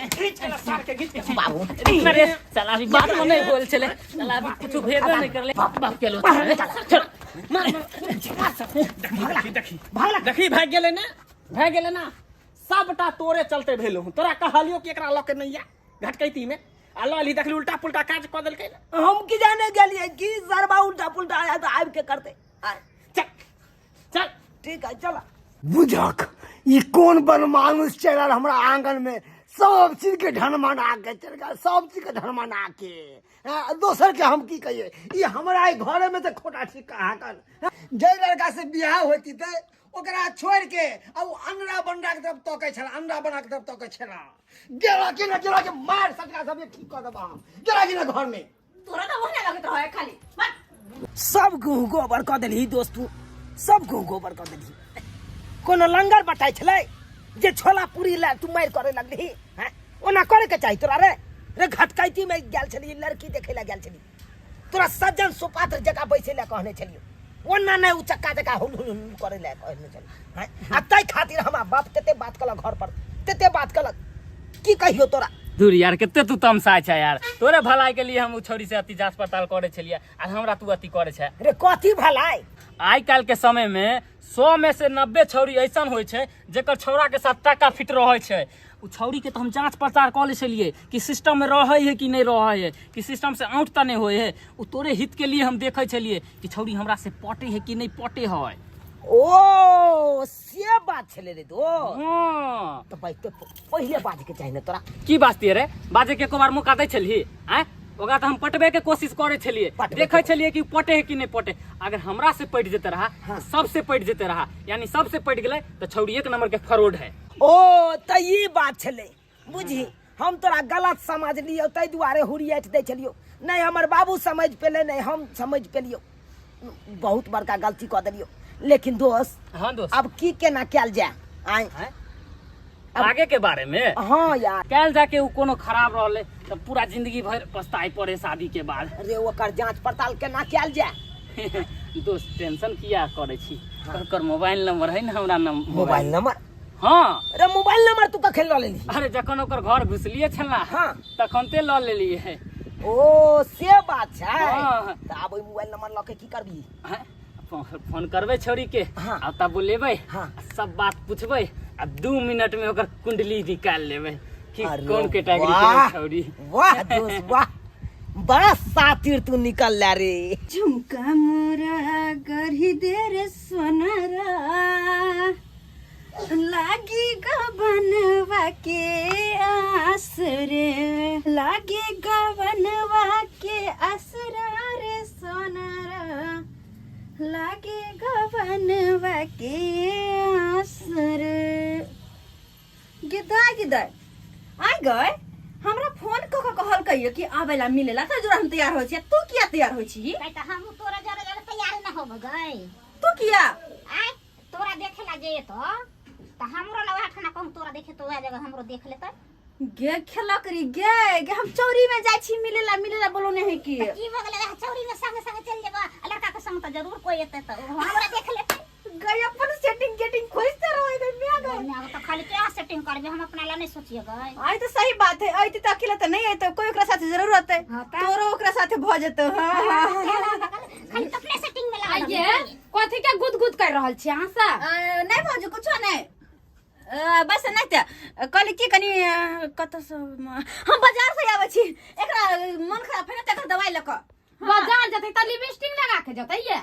Speaker 4: घीच के ला, सार के घीच के
Speaker 1: बाबू
Speaker 2: अरे साला अभी बात में नहीं बोल चले, साला अभी कुछ भेदे नहीं करले बाप के लो। चल
Speaker 4: मार मार सब। देखी देखी देखी, भाग गेलै ना, भाग गेलै ना, सबटा तोरे चलते भेलो। तोरा कहलियो कि एकरा लऽ के नहीं आ घटकैती में, आ लऽ अली, देखली उल्टा पुल्टा काज कऽ देलकै ना।
Speaker 1: हम की जाने गेलियै कि सरबा उल्टा पुल्टा आया तऽ आबि के करतै। आय,
Speaker 4: चल चल
Speaker 1: ठीक है चल।
Speaker 3: बुझक ई कोन बनमानुष चलि आयल हमरा आंगन में, सब चीज के ढनमना के चलि गेल, सब चीज के ढनमना के। हाँ, दोसर के हम की कहिए, ई हमरा ई घरे में तऽ खोटा छिक्का हाकल। जाहि लड़का से बियाह होती तऽ ओकरा छोड़ के आ ओ अंडा बंडा के तरफ तकै छला, अंडा बना के तरफ तकै छला। गेला कि ना, गेला के मार सटका सब ठीक कऽ देबा हम, गेला कि ना घर में।
Speaker 5: तोरा तऽ ओहने लगैत रहै खाली मत।
Speaker 1: सब गेहूँ गोबर कऽ देलही दोस्त, तू सब गेहूँ गोबर कऽ देलही। कोनो लंगर बटाइ छलै जे छोला पूरी ला तू मारि करे लगलही हैं? ओना करे के चाही तोरा रे। रे घटकैती में गेल छली, लड़की देखे ला गेल छली, तोरा सज्जन सुपात्र जकाँ बैसे ला कहने छलियो, ओना नहि ओ चक्का जकाँ हुल हुल हुल करे ला कहने छलियो हैं? आ ताहि खातिर हमरा बाप तेते बात कलक, घर पर तेते बात कलक, की कहियो तोरा।
Speaker 2: दूर यार, कते तू तमसा छै यार, तोरे भलाई के लिए हम उ छौरी से अति जांच पड़ताल करे छलियै आ हमरा तू अति करे छै।
Speaker 1: रे कथी भलाई?
Speaker 2: आइ काल्हि के समय में 100 में से 90 छौरी ऐसन होइ छै जेकर छौरा के साथ टाका फिट रहै छै। उ छौरी के तऽ हम जांच पड़ताल कऽ लै छलियै कि सिस्टम में रहै है कि नहि रहै है, कि सिस्टम से आउट तऽ नहि होइ है। उ तोरे हित के लिए हम देखै छलियै कि छौरी हमरा से पटे है कि नहि पटे है।
Speaker 1: ओ से बात छलै रे दोस्त।
Speaker 2: हाँ।
Speaker 1: तऽ भाइ तो पहिले बाजके चाही ने तोरा।
Speaker 2: की बाजतियै रे, बाजे के एको बार मौका दै छलही? आँय, ओकरा तऽ हम पटबे के कोशिश करै छलियै,
Speaker 1: पटबे
Speaker 2: देखै
Speaker 1: के।
Speaker 2: छलियै कि पटे है कि नहि पटे। अगर हमरा से पटि जेते रहा,
Speaker 1: हाँ।
Speaker 2: सबसे पटि जेते रहा, यानी सबसे पटि गेलै तऽ छौरी एक नंबर के फरोड है।
Speaker 1: ओ तऽ ई बात छलै बुझी, हम तोरा गलत समझ लियौ ताहि दुआरे हुरियाटि दै छलियौ। नहि हमर बाबू समझ पेलै, नहि हम समझ पेलियौ, बहुत बड़का गलती कऽ देलियौ। लेकिन दोस्त,
Speaker 2: हाँ दोस्त,
Speaker 1: अब की केना कयल जाय? आँय
Speaker 2: आँय? आगे के बारे में?
Speaker 1: हाँ यार,
Speaker 2: काल्हि जाके उ कोनो खराब रहलै तऽ पूरा जिंदगी भरि पछताए पड़े शादी के बाद।
Speaker 1: रे ओकर जांच पड़ताल केना कयल जाय?
Speaker 2: दोस्त टेंशन किया करै छी, ओकर मोबाइल नंबर है ने हमरा
Speaker 1: मोबाइल नंबर?
Speaker 2: हाँ।
Speaker 1: रे मोबाइल नंबर तू कखन लऽ लेलही?
Speaker 2: अरे जखन ओकर घर घुसलिए छला,
Speaker 1: हाँ।
Speaker 2: तखन ते लऽ लेलिए।
Speaker 1: ओ से बात छै।
Speaker 2: हाँ।
Speaker 1: तऽ आब ओहि मोबाइल नंबर लऽ के की करबी?
Speaker 2: हाँ, फोन करबै छौरी के,
Speaker 1: हाँ।
Speaker 2: आ तब बोलेबै,
Speaker 1: हाँ।
Speaker 2: आ सब बात पूछबै आ 2 मिनट में ओकर कुंडली निकाल लेबै कि
Speaker 1: अरे
Speaker 2: कोन कैटेगरी के
Speaker 1: वाह,
Speaker 2: है छौरी।
Speaker 1: वाह दोस्त वाह, बड़ा सातिर तू निकल ला रे।
Speaker 5: झुमका मोरा गढ़ी दे रे सोनारा, लागी गबनवा के आस रे, लागी गबनवा के आसरा रे सोनारा, लागी गबनवा के आस रे। गिदा गिदा आइ गए, हमरा फोन कऽ के कहलकै कि आबै ला मिले ला, तऽ जोरा हम तैयार होइ छी, तू किया तैयार होइ छी?
Speaker 6: तऽ हमहूँ तोरा जरे जरे तैयार न होब गई।
Speaker 5: तू किया?
Speaker 6: आइ तोरा देखे ला जे तो तऽ हमरो लग वएह ठाना कहूँ तोरा देखे तो वएह जगह हमरो देख लेतै।
Speaker 5: गे खेलक रे गे, गे हम चौरी में जाइ छी मिलेला, मिलेला बोलो नहीं है की।
Speaker 6: तऽ की भऽ गेलै, वएह चौरी में संगे संगे चलि जेबै आ लड़का के संग तऽ जरूर कोइ एतै तऽ ओ हमरा देख लेतै।
Speaker 5: गई अपन सेटिंग गेटिंग खोजते रहे गई मैं गई।
Speaker 6: मैं तो खाली क्या सेटिंग करबे, हम अपना ला नहीं सोचिए गई।
Speaker 5: आई तो सही बात है, आई तो अकेला तो नहीं आते, कोई ओकरा साथे जरूर आते।
Speaker 6: हाँ, त।
Speaker 5: तोरो ओकरा साथे भ जेतो। हां हां।
Speaker 6: खाली तो अपने सेटिंग में लगा।
Speaker 7: आइये कथी के गुद गुद कर रहल छी अहाँ सब?
Speaker 5: नहीं भौजी कुछो नहीं, बस नहीं ते कहली की कनी कतौ से हम बाजार से आबै छी, एकरा मन खराब है तकर दवाई लऽ कऽ।
Speaker 7: बाजार जतै त लिपस्टिक लगा के जतै ये।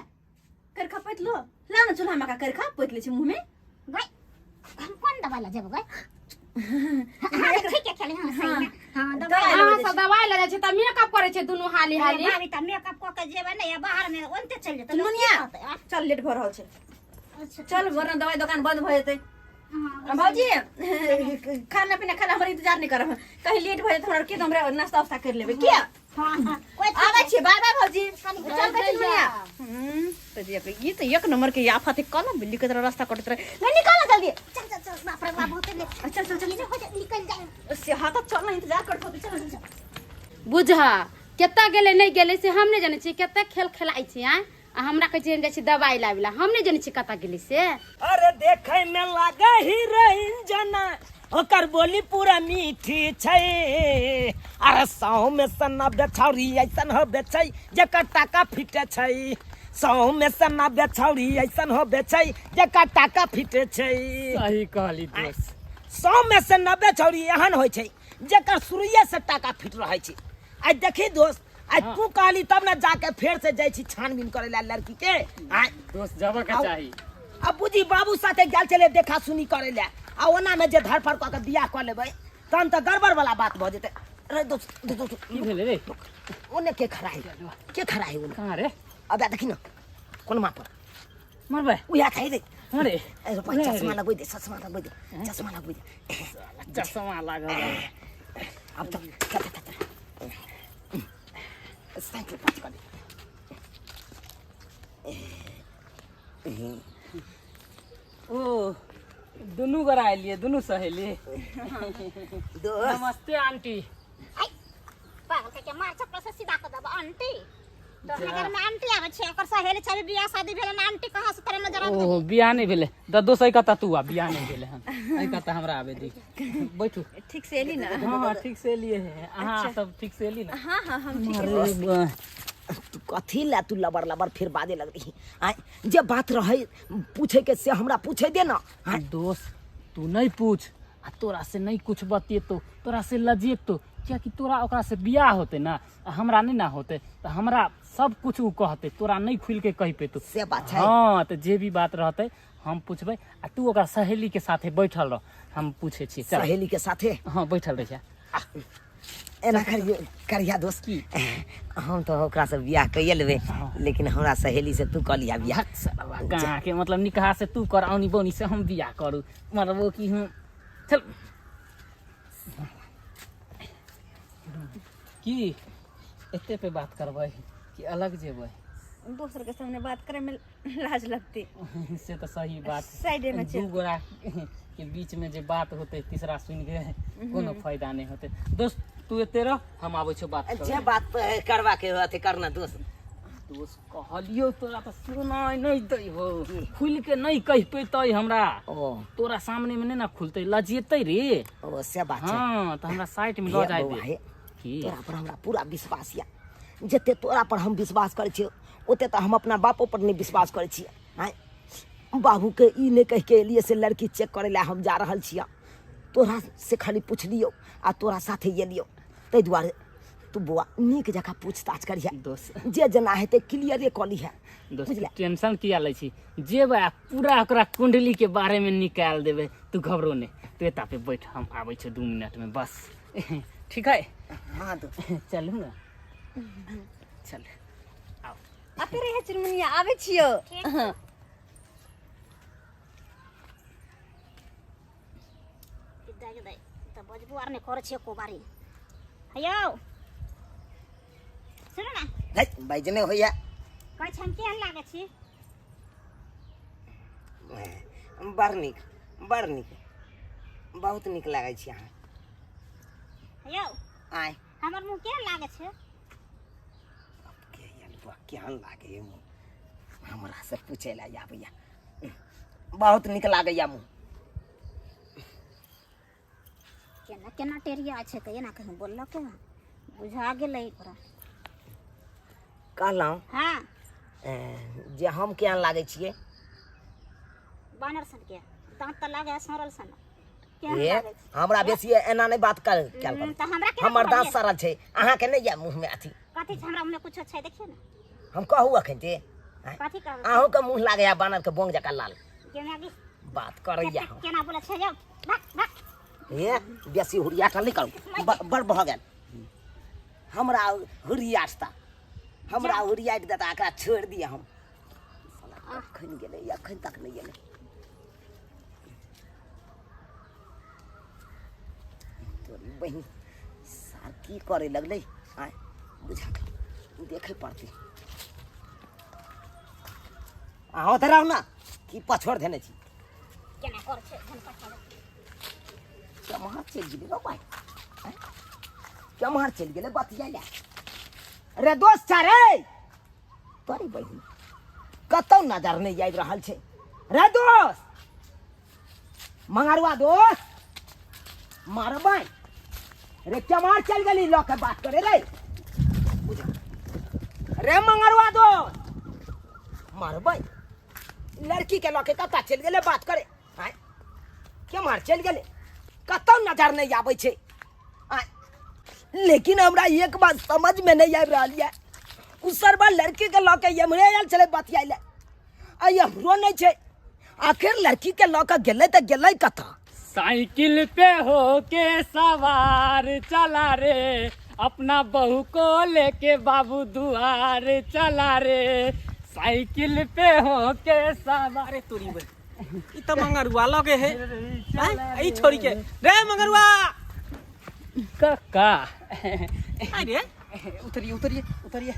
Speaker 5: करखा पोति लो, ला ना चूल्हा में का करखा पोति लै छी मुँह में।
Speaker 6: गई हम कोन दवाई ला जेबै गई? हाँ ठीक है, खेले। हाँ सही में, हाँ दवाई।
Speaker 7: अहाँ सब दवाई लऽ जाइ छी त मेकअप करै छै दुनू हाली हाली।
Speaker 6: भाभी त मेकअप कऽ के जेबै ने या बाहर में ओनते चलि जेतै लोक, की
Speaker 5: नुनिया
Speaker 6: कहतै, आ?
Speaker 5: चल लेट भऽ रहल छै।
Speaker 6: अच्छा।
Speaker 5: चल वरना दवाई दुकान बंद भऽ जेतै।
Speaker 6: हाँ।
Speaker 5: भौजी खाना पीना खाना हमर इंतजार नहीं करब, कहीं लेट भऽ जेतै हमरा के, तऽ हमरा नाश्ता उस्ता कर लेबै किया।
Speaker 6: हाँ हाँ कोई
Speaker 5: आबै छी, बाय बाय भौजी। चल गई नुनिया। तो जी ये तो एक नंबर के आफत है, कल बिल्ली के तरह रास्ता कटत रहे। नहीं निकाल जल्दी।
Speaker 6: चल चल चल, बाप रे बाप बहुत ले।
Speaker 5: चल चल चल।
Speaker 6: हो जा, निकल जाए।
Speaker 5: से हाथ चल ना, इंतजार करत होते। चल चल।
Speaker 7: बुझा कतऽ गेलै नहि गेलै से हम नहि जानै छियै, कते खेल खेलाइ छी आँय, आ हमरा कहै छियै हम जाइ छी दवाइ लाबै लए, हम नहि जानै छियै कतऽ गेलै से।
Speaker 1: अरे देखे में लागे हीरोइन जना, ओकर बोली पूरा मीठी छै। अरे 100 में से 90 छौरी ऐसन होबे छै जेकर टाका फिटे छै। 100 में से 90 छौरी ऐसन होबे छै जेकर टाका फिटे छै।
Speaker 2: सही कहली दोस्त।
Speaker 1: 100 में से 90 छौरी एहन होइ छै जेकर शुरुए से टाका फिट रहै छै। आइ देखी दोस्त, आइ तू कहली तब ने जाके फेर से जाइ छी छानबीन करे ला लड़की के। आइ
Speaker 2: दोस्त जाबऽ के चाही।
Speaker 1: अब बुझी बाबू साथे गेल छलै देखा सुनी करे ला, आ ओना में जे धरफड़ कऽ के बियाह कऽ लेबै तहन तऽ गड़बड़ वाला बात भऽ जेतै। अरे दोस्त दोस्त, दोस्त,
Speaker 2: की भेलै रे?
Speaker 1: ओने के खड़ा है, के खड़ा है ओने?
Speaker 2: कहाँ रे?
Speaker 1: अब देखी न कोनमा पर।
Speaker 2: मरबै
Speaker 1: उएह खाइ रे।
Speaker 2: हाँ रे।
Speaker 1: ए भाइ, चश्मा लगबै दे, चश्मा लगबै दे, चश्मा लगबै दे।
Speaker 2: चश्मा लागल।
Speaker 1: अब चल चल चल चल, साइकिल पास कर दे।
Speaker 2: ओ दुनू गोरा एलियै, दुनू सहेली।
Speaker 1: दोस्त
Speaker 2: नमस्ते आंटी।
Speaker 6: आई पागल के मार चप्पल से सीधा कर देब। आंटी तो नगर में आंटी आबै छै, ओकर सहेली छै, अभी बियाह शादी भेलै ने, आंटी कहाँ से तोरा नजर आबि?
Speaker 2: ओ बियाह नहि भेलै तऽ दोस्त, एहि कतऽ तू आ, बियाह नहि भेलै हन, एहि कतऽ हमरा आबे दी, बैठू।
Speaker 5: ठीक से एली ना?
Speaker 2: हाँ हाँ ठीक से एलियै हे। अहाँ सब ठीक से एली ना?
Speaker 5: हाँ हाँ हम ठीक।
Speaker 2: अरे बा,
Speaker 1: तू कथी ला तू लबर लबर फिर बाजे लगली? आय जे बात रहे पूछे के से हमरा पूछे दे ना। आय
Speaker 2: दोस्त तू नहीं पूछ, आ तोरा से नहीं कुछ बतिएतो, तोरा से लजेतो, कियाकि तोरा ओकरा से बियाह होते ना आ हमरा नहीं ना होते, तऽ हमरा सब कुछ उ कहते, तोरा नहीं खुल के कहि पेतो।
Speaker 1: से बात छै।
Speaker 2: हाँ तऽ जे भी बात रहते हम पूछबै, आ तू ओकरा सहेली के साथे बैठल रह, हम पूछे छियै। चल।
Speaker 1: सहेली के साथे?
Speaker 2: हाँ बैठल रहिया।
Speaker 1: एना करियो करिया दोस्त,
Speaker 2: की?
Speaker 1: हम तो ओकरा से बियाह कइए लेबै, लेकिन हमरा सहेली से तू कऽ लिहा बियाह।
Speaker 2: साला गाँ के मतलब निकाह से तू कर, औनी बौनी से हम बियाह करू, मरबो की हम। चल की एते पे बात करबै कि अलग जेबै?
Speaker 5: दोसर के सामने बात करे में लाज लगती।
Speaker 2: से तऽ सही बात।
Speaker 5: साइडे में
Speaker 2: दू गोरा के बीच में जे बात होते तीसरा सुन के कोनो फायदा नहीं होते। दोस्त तू एते रह, हम आबै छौ बात
Speaker 1: जे
Speaker 2: करे।
Speaker 1: बात करवा के अथी करना दोस्त।
Speaker 2: दोस्त कहलियौ तोरा तऽ सुनाय नहीं दै हो, खुलि के नहीं कहि पेतै हमरा।
Speaker 1: ओ
Speaker 2: तोरा सामने में नहीं ना खुलतै, लजेतै रे।
Speaker 1: ओ से बात छै।
Speaker 2: हाँ तऽ हमरा साइड में
Speaker 1: हे
Speaker 2: लऽ जाय
Speaker 1: बौआ,
Speaker 2: दे।
Speaker 1: हे
Speaker 2: की?
Speaker 1: तोरा पर हमरा पूरा विश्वास यऽ, जते तोरा पर हम विश्वास करै छियै ओते तऽ हम अपना बापो पर नहि विश्वास करै छियै। आँय बाबूके ई नहि कहि के एलियै से लड़की चेक करै लए हम जा रहल छियै, तोरा से खाली पुछलियौ आ तोरा साथे एलियौ, ताहि दुआरे तू बौआ नीक जकाँ पूछताछ करिहे।
Speaker 2: दोस्त
Speaker 1: जे जेना हेतै क्लियरे कऽ लिहे।
Speaker 2: दोस्त
Speaker 1: बुझले?
Speaker 2: टेंशन किया लै छी, जेबै आ पूरा ओकरा कुंडली के बारे में निकालि देबै, तू घबरो नहि, तू एता पे बैठ, हम आबै छियौ 2 मिनट में बस। ठीक है?
Speaker 1: हाँ दोस्त।
Speaker 2: चलू ना, चल आओ।
Speaker 5: आते रहे चुनमुनिया, आबै छियौ।
Speaker 6: देख दे तऽ बजबो आर नहि करै छियै एको बारी। हेयौ सुनू ने।
Speaker 1: है बाजने होइया।
Speaker 6: कहै छी हम केहन लागै छी?
Speaker 1: बड़ नीक। बड़ नीक, बहुत नीक लागै छी अहाँ।
Speaker 6: यौ।
Speaker 1: आय।
Speaker 6: हमर मुँह केहन लागै छै?
Speaker 1: के अलुआ केहन लागैए मुँह, हमरा से पूछै लए आबैया। बहुत नीक लागैया मुँह।
Speaker 6: केना केना टेरिया छै तऽ एना कहीं बोललक हँ, बुझा गेलै ओकरा।
Speaker 1: कहलहुँ
Speaker 6: हाँ।
Speaker 1: जे हम केहन लागै छियै?
Speaker 6: बानर सन के दाँत तऽ लागै है सड़ल सन। केहन
Speaker 1: ए
Speaker 6: लागै छै?
Speaker 1: हमरा बेसी एना नहि बात कर कयल करू।
Speaker 6: तऽ हमरा केना
Speaker 1: हमर दाँत
Speaker 6: कहलियै?
Speaker 1: सड़ल छै, अहाँके नहि यऽ मुँहमे अथी।
Speaker 6: कथी छै हमरा मुँहमे? कुछो छै? देखियौ ने।
Speaker 1: हम कहू अखन ते आँय?
Speaker 6: कथी कहबै?
Speaker 1: अहूँके मुँह लागैया बानरके बोंग जकाँ लाल।
Speaker 6: केना की
Speaker 1: बात करैया हम।
Speaker 6: केना बोलै छै यौ? भाग भाग।
Speaker 1: हे, बेसी हुरिया कर नहि करू, बड़ भऽ गेल। हमरा हुरिया ता हमरा हुरिया देता, एकरा छोड़ि दिअ। हम साला कखन गेलै, एखन तक नहि गेलै। तोरी बहिन, सार की करे लगलै? आय बुझा गेल, देखे पड़तै। अहाँ ओतऽ रहू ने, की पछोड़ धेने छी?
Speaker 6: केना कर छै धन पछाड़।
Speaker 1: केम्हर चलि गेलै रौ भाइ? आँय? केम्हर चलि गेलै बतिया लए रे दोस्त छा रे? तोरी बहिन, कतौ नजर नहि आबि रहल छै रे दोस्त। मंगरुआ दोस्त, मारबै रे। केम्हर चलि गेली लऽ के बात करे रे? बुझा रे मंगरुआ दोस्त, मारबै। लड़की के लऽ के कतऽ चलि गेलै बात करे? आँय, केम्हर चलि गेलै? कतौ नजर नहि आबै छै। आँय, लेकिन हमरा एक बात समझ में नहीं आबि रहल यऽ, उ सरबा लड़की के लऽ के एम्हरे आयल छलै बतियाइ लए, आ एम्हरो नहि छै। आखिर लड़की के लऽ के गेलै तऽ गेलै कतऽ?
Speaker 2: साइकिल पे होके सवार चला रे, अपना बहू को लेके बाबू दुआर चला रे, साइकिल पे होके सवार।
Speaker 4: अरे तोरी बे, ई त मंगरुआ लगे है। आँय, ई छोरी के रे मंगरुआ।
Speaker 2: काका।
Speaker 4: अरे
Speaker 2: उतरिए उतरिए उतरिए।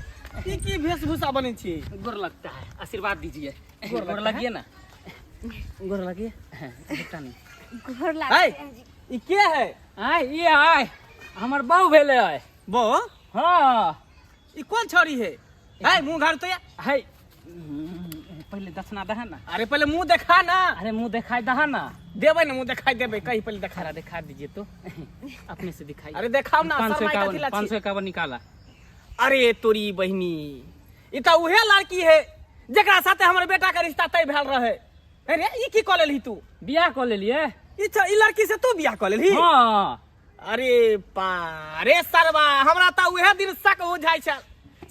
Speaker 4: ई की वेशभूषा बनै छी?
Speaker 2: गोर लगता है, आशीर्वाद दीजिए। गोर लगिए ना, गोर लगिए। बेटा नहीं
Speaker 5: गोर
Speaker 4: है
Speaker 5: लागै जी।
Speaker 4: ई के है?
Speaker 2: आय ये आय हमर बहू भेले है।
Speaker 4: बो?
Speaker 2: हाँ।
Speaker 4: ई कोन छोरी है? है मुंह घर तो या।
Speaker 2: है पहले दक्षिणा दहा ना।
Speaker 4: अरे पहले मुंह देखा ना।
Speaker 2: अरे मुंह दिखाई दहा ना।
Speaker 4: देबै ना, मुंह दिखाई देबै कहीं पहले देखा।
Speaker 2: खरा दिखा दीजिए तो अपने से दिखाई।
Speaker 4: अरे देखाओ ना।
Speaker 2: 551,
Speaker 4: शर्माई कथी ला छी?
Speaker 2: 551 निकाला।
Speaker 4: अरे तोरी बहिनी, ई त उहे लड़की है जेकरा साथे हमर बेटा के रिश्ता तय भेल रहे। अरे ई की कऽ लेलही तू?
Speaker 2: बियाह कऽ लेलिए।
Speaker 4: ई ई लड़की से तू बियाह कऽ लेलही?
Speaker 2: हाँ।
Speaker 4: अरे पा रे सरवा, हमरा त उहे दिन शक हो जाइ छल,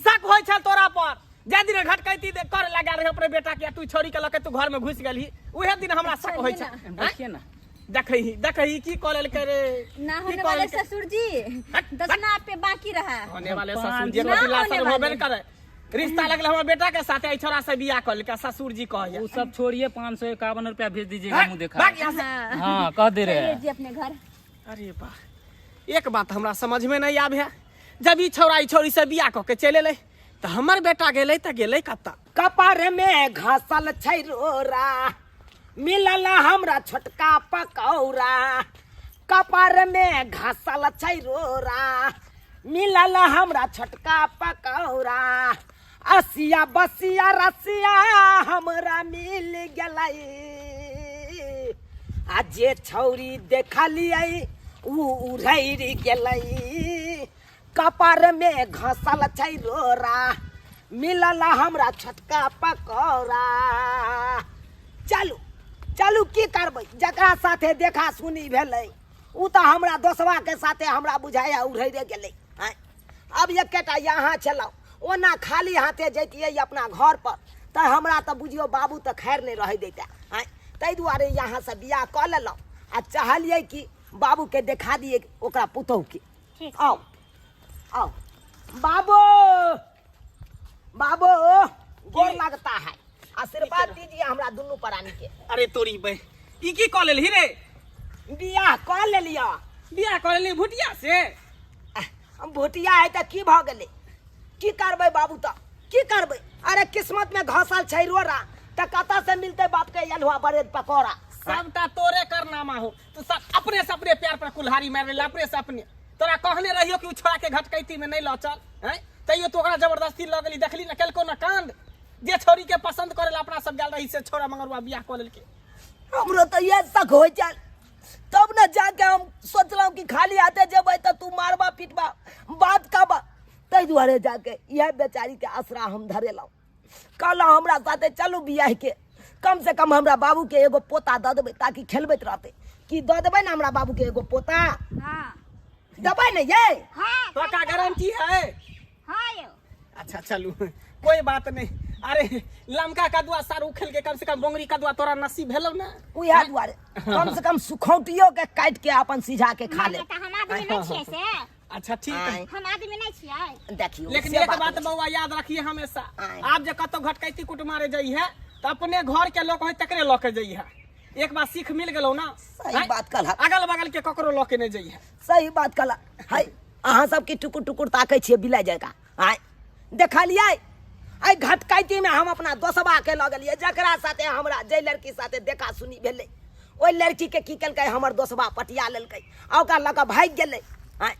Speaker 4: शक होइ छल तोरा पर। जाहि दिन घटकैती करे लगा रहे अपने बेटा के, तू छोरी के लके तू घर में घुस गेलही, उहे दिन हमरा शक होइ छल।
Speaker 2: देखिए ना।
Speaker 4: देखही देखही की कऽ लेलकै रे?
Speaker 5: ना
Speaker 4: की
Speaker 5: होने
Speaker 4: कऽ
Speaker 5: वाले
Speaker 4: लेलकै?
Speaker 5: ससुर जी।
Speaker 4: हट,
Speaker 5: दसना पे बाकी रहा।
Speaker 4: होने वाले
Speaker 2: पाँच
Speaker 4: ससुर जी
Speaker 5: ना
Speaker 4: कथी ला
Speaker 5: होने
Speaker 4: सर होबे
Speaker 5: वाले।
Speaker 4: ने करे। रिश्ता लगल हमर बेटा के साथे, ई छोरा से बियाह कऽ लेलकै, ससुर जी कहैया।
Speaker 2: वो सब छोड़िए, 551 रुपया भेज दीजिएगा।
Speaker 4: हट,
Speaker 2: मुंह देखा।
Speaker 4: भाग यहाँ से।
Speaker 5: हाँ।
Speaker 2: हाँ, कह दे रहे
Speaker 5: चलिए
Speaker 2: हैं।
Speaker 5: जी अपने घर।
Speaker 4: अरे बा, एक बात हमरा समझ में नहीं आबे है, जब ई छौड़ा ई छौड़ी से बियाह कऽ के चलि एलै तऽ हमर बेटा गेलै तऽ गेलै कतऽ?
Speaker 1: कपार में घसल छै रोरा, मिलल हमरा छोटका पकौड़ा। कपार में घसल छै रोरा, मिलल हमरा छोटका पकौड़ा। असिया बसिया रसिया हमरा मिल गेलै, आ जे छौरी देखलियै उ उड़ैर गेलै। कपार में घसल छै रोरा, मिलल हमरा छोटका पकौड़ा। चलू चलू, की करबै? जकरा साथे देखा सुनी भेलै उ तऽ हमरा दोसवा के साथे हमरा बुझाया उड़ैरे गेलै। आँय, अब एकेटा यहाँ छलहुँ, ओना खाली हाथे जैतियै अपना घर पर तऽ हमरा तऽ बुझियौ बाबू तऽ खैर नहि रहै दैते। आँय, ताहि दुआरे यहाँसँ बियाह कऽ लेलहुँ आ चाहलियै कि बाबूके देखा दियै ओकरा पुतहुके।
Speaker 6: ठीक।
Speaker 1: आउ आउ बाबू, बाबू गोर लगता है, आशीर्वाद दीजिए हमरा दुनू प्राणी के।
Speaker 4: अरे तोरी बे, ई की कऽ लेलही रे?
Speaker 1: बियाह कऽ लेलियऽ।
Speaker 4: बियाह कऽ लेलही भुटिया से?
Speaker 1: हम भुटिया है तऽ की भऽ गेलै? की करबै बाबू, तऽ की करबै? अरे किस्मत में घसल छै रोड़ा तऽ कतऽ से मिलतै बाप के अल्हुआ बरेद पकौड़ा?
Speaker 4: सबटा तोरे करनामा हो। तू सब अपने से अपने प्यार पर कुल्हाड़ी मार ले, अपने से अपने। तोरा कहने रहियो कि उ छोड़ा के घटकैती में नहीं ल चल, हैं? तैयो तू ओकरा जबरदस्ती ल गेली। देखली ना केलको ना कांड, जे छोरी के पसंद करे ला अपना सब गेल रही से छोरा मंगरुआ बियाह कऽ लेलकै।
Speaker 1: हमरो तऽ इएह शक होइ छल, तब ने जाके हम सोचलहुँ कि खाली हाथे जेबै तऽ तू मारबा पीटबा बात कहबा, ताहि दुआरे जाके इएह बेचारीके आसरा हम धरेलहुँ। कहलहुँ हमरा साथे चलू बियाह के, कम से कम हमरा बाबूके एगो पोता दऽ देबै ताकि खेलबैत रहतै। की दऽ देबै ने हमरा बाबूके एगो पोता?
Speaker 6: हाँ।
Speaker 1: देबै ने ये?
Speaker 6: हाँ।
Speaker 4: पक्का गारंटी है?
Speaker 6: हाँ यो।
Speaker 4: अच्छा चलू कोई बात नहीं। अरे लमका कदुआ सार उखेल के कम से कम बोंगरी कदुआ तोरा नसीब भेलौ ना,
Speaker 1: उएह दुआरे कम से कम सुखौटियो के काटि के अपन सिझा के खा ले।
Speaker 6: तऽ हम आदमी नहीं छियै से।
Speaker 4: अच्छा ठीक है।
Speaker 6: हम आदमी नहीं छियै।
Speaker 1: देखियो
Speaker 4: लेकिन
Speaker 1: से
Speaker 4: एक बात
Speaker 1: नहि।
Speaker 4: बउआ याद रखिए हमेशा,
Speaker 1: आय।
Speaker 4: आप जे कतौ घटकैती कुटमारे जइहे तऽ अपने घर के लोग है तकरे लऽ के जइहे। एक बार सीख मिल गेलौ ना।
Speaker 1: सही
Speaker 4: आय?
Speaker 1: बात कहला।
Speaker 4: अगल बगल के ककरो लऽ के नहीं जइहे।
Speaker 1: सही बात कहला। हाय अहाँ सब की टुकुर टुकुर ताकै छियै बिलाइ जकाँ। आय देखलियै एहि घटकैती में हम अपना दोसबा के लऽ गेलियै, जकरा साथे हमरा जाहि लड़की साथे देखा सुनी भेलै ओहि लड़की के की केलकै हमर दोसबा पटिया लेलकै आ ओकरा लऽ कऽ भागि गेलै। आय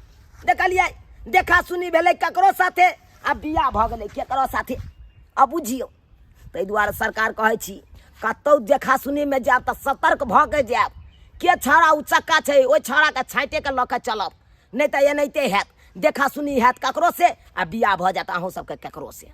Speaker 1: देखलियै देखा सुनी भेलै ककरो साथे आ बियाह भऽ गेलै केकरो साथे। आ बुझियौ ताहि दुआरे सरकार कहै छी कतहु देखा सुनीमे जायब तऽ सतर्क भऽ के जायब। के छौड़ा उचक्का छै ओहि छौड़ाके छाँटिके लऽ के चलब, नहि तऽ एनाहिते हैत, देखा सुनी हैत ककरो से आ बियाह भऽ जायत अहूँ सबके ककरो से।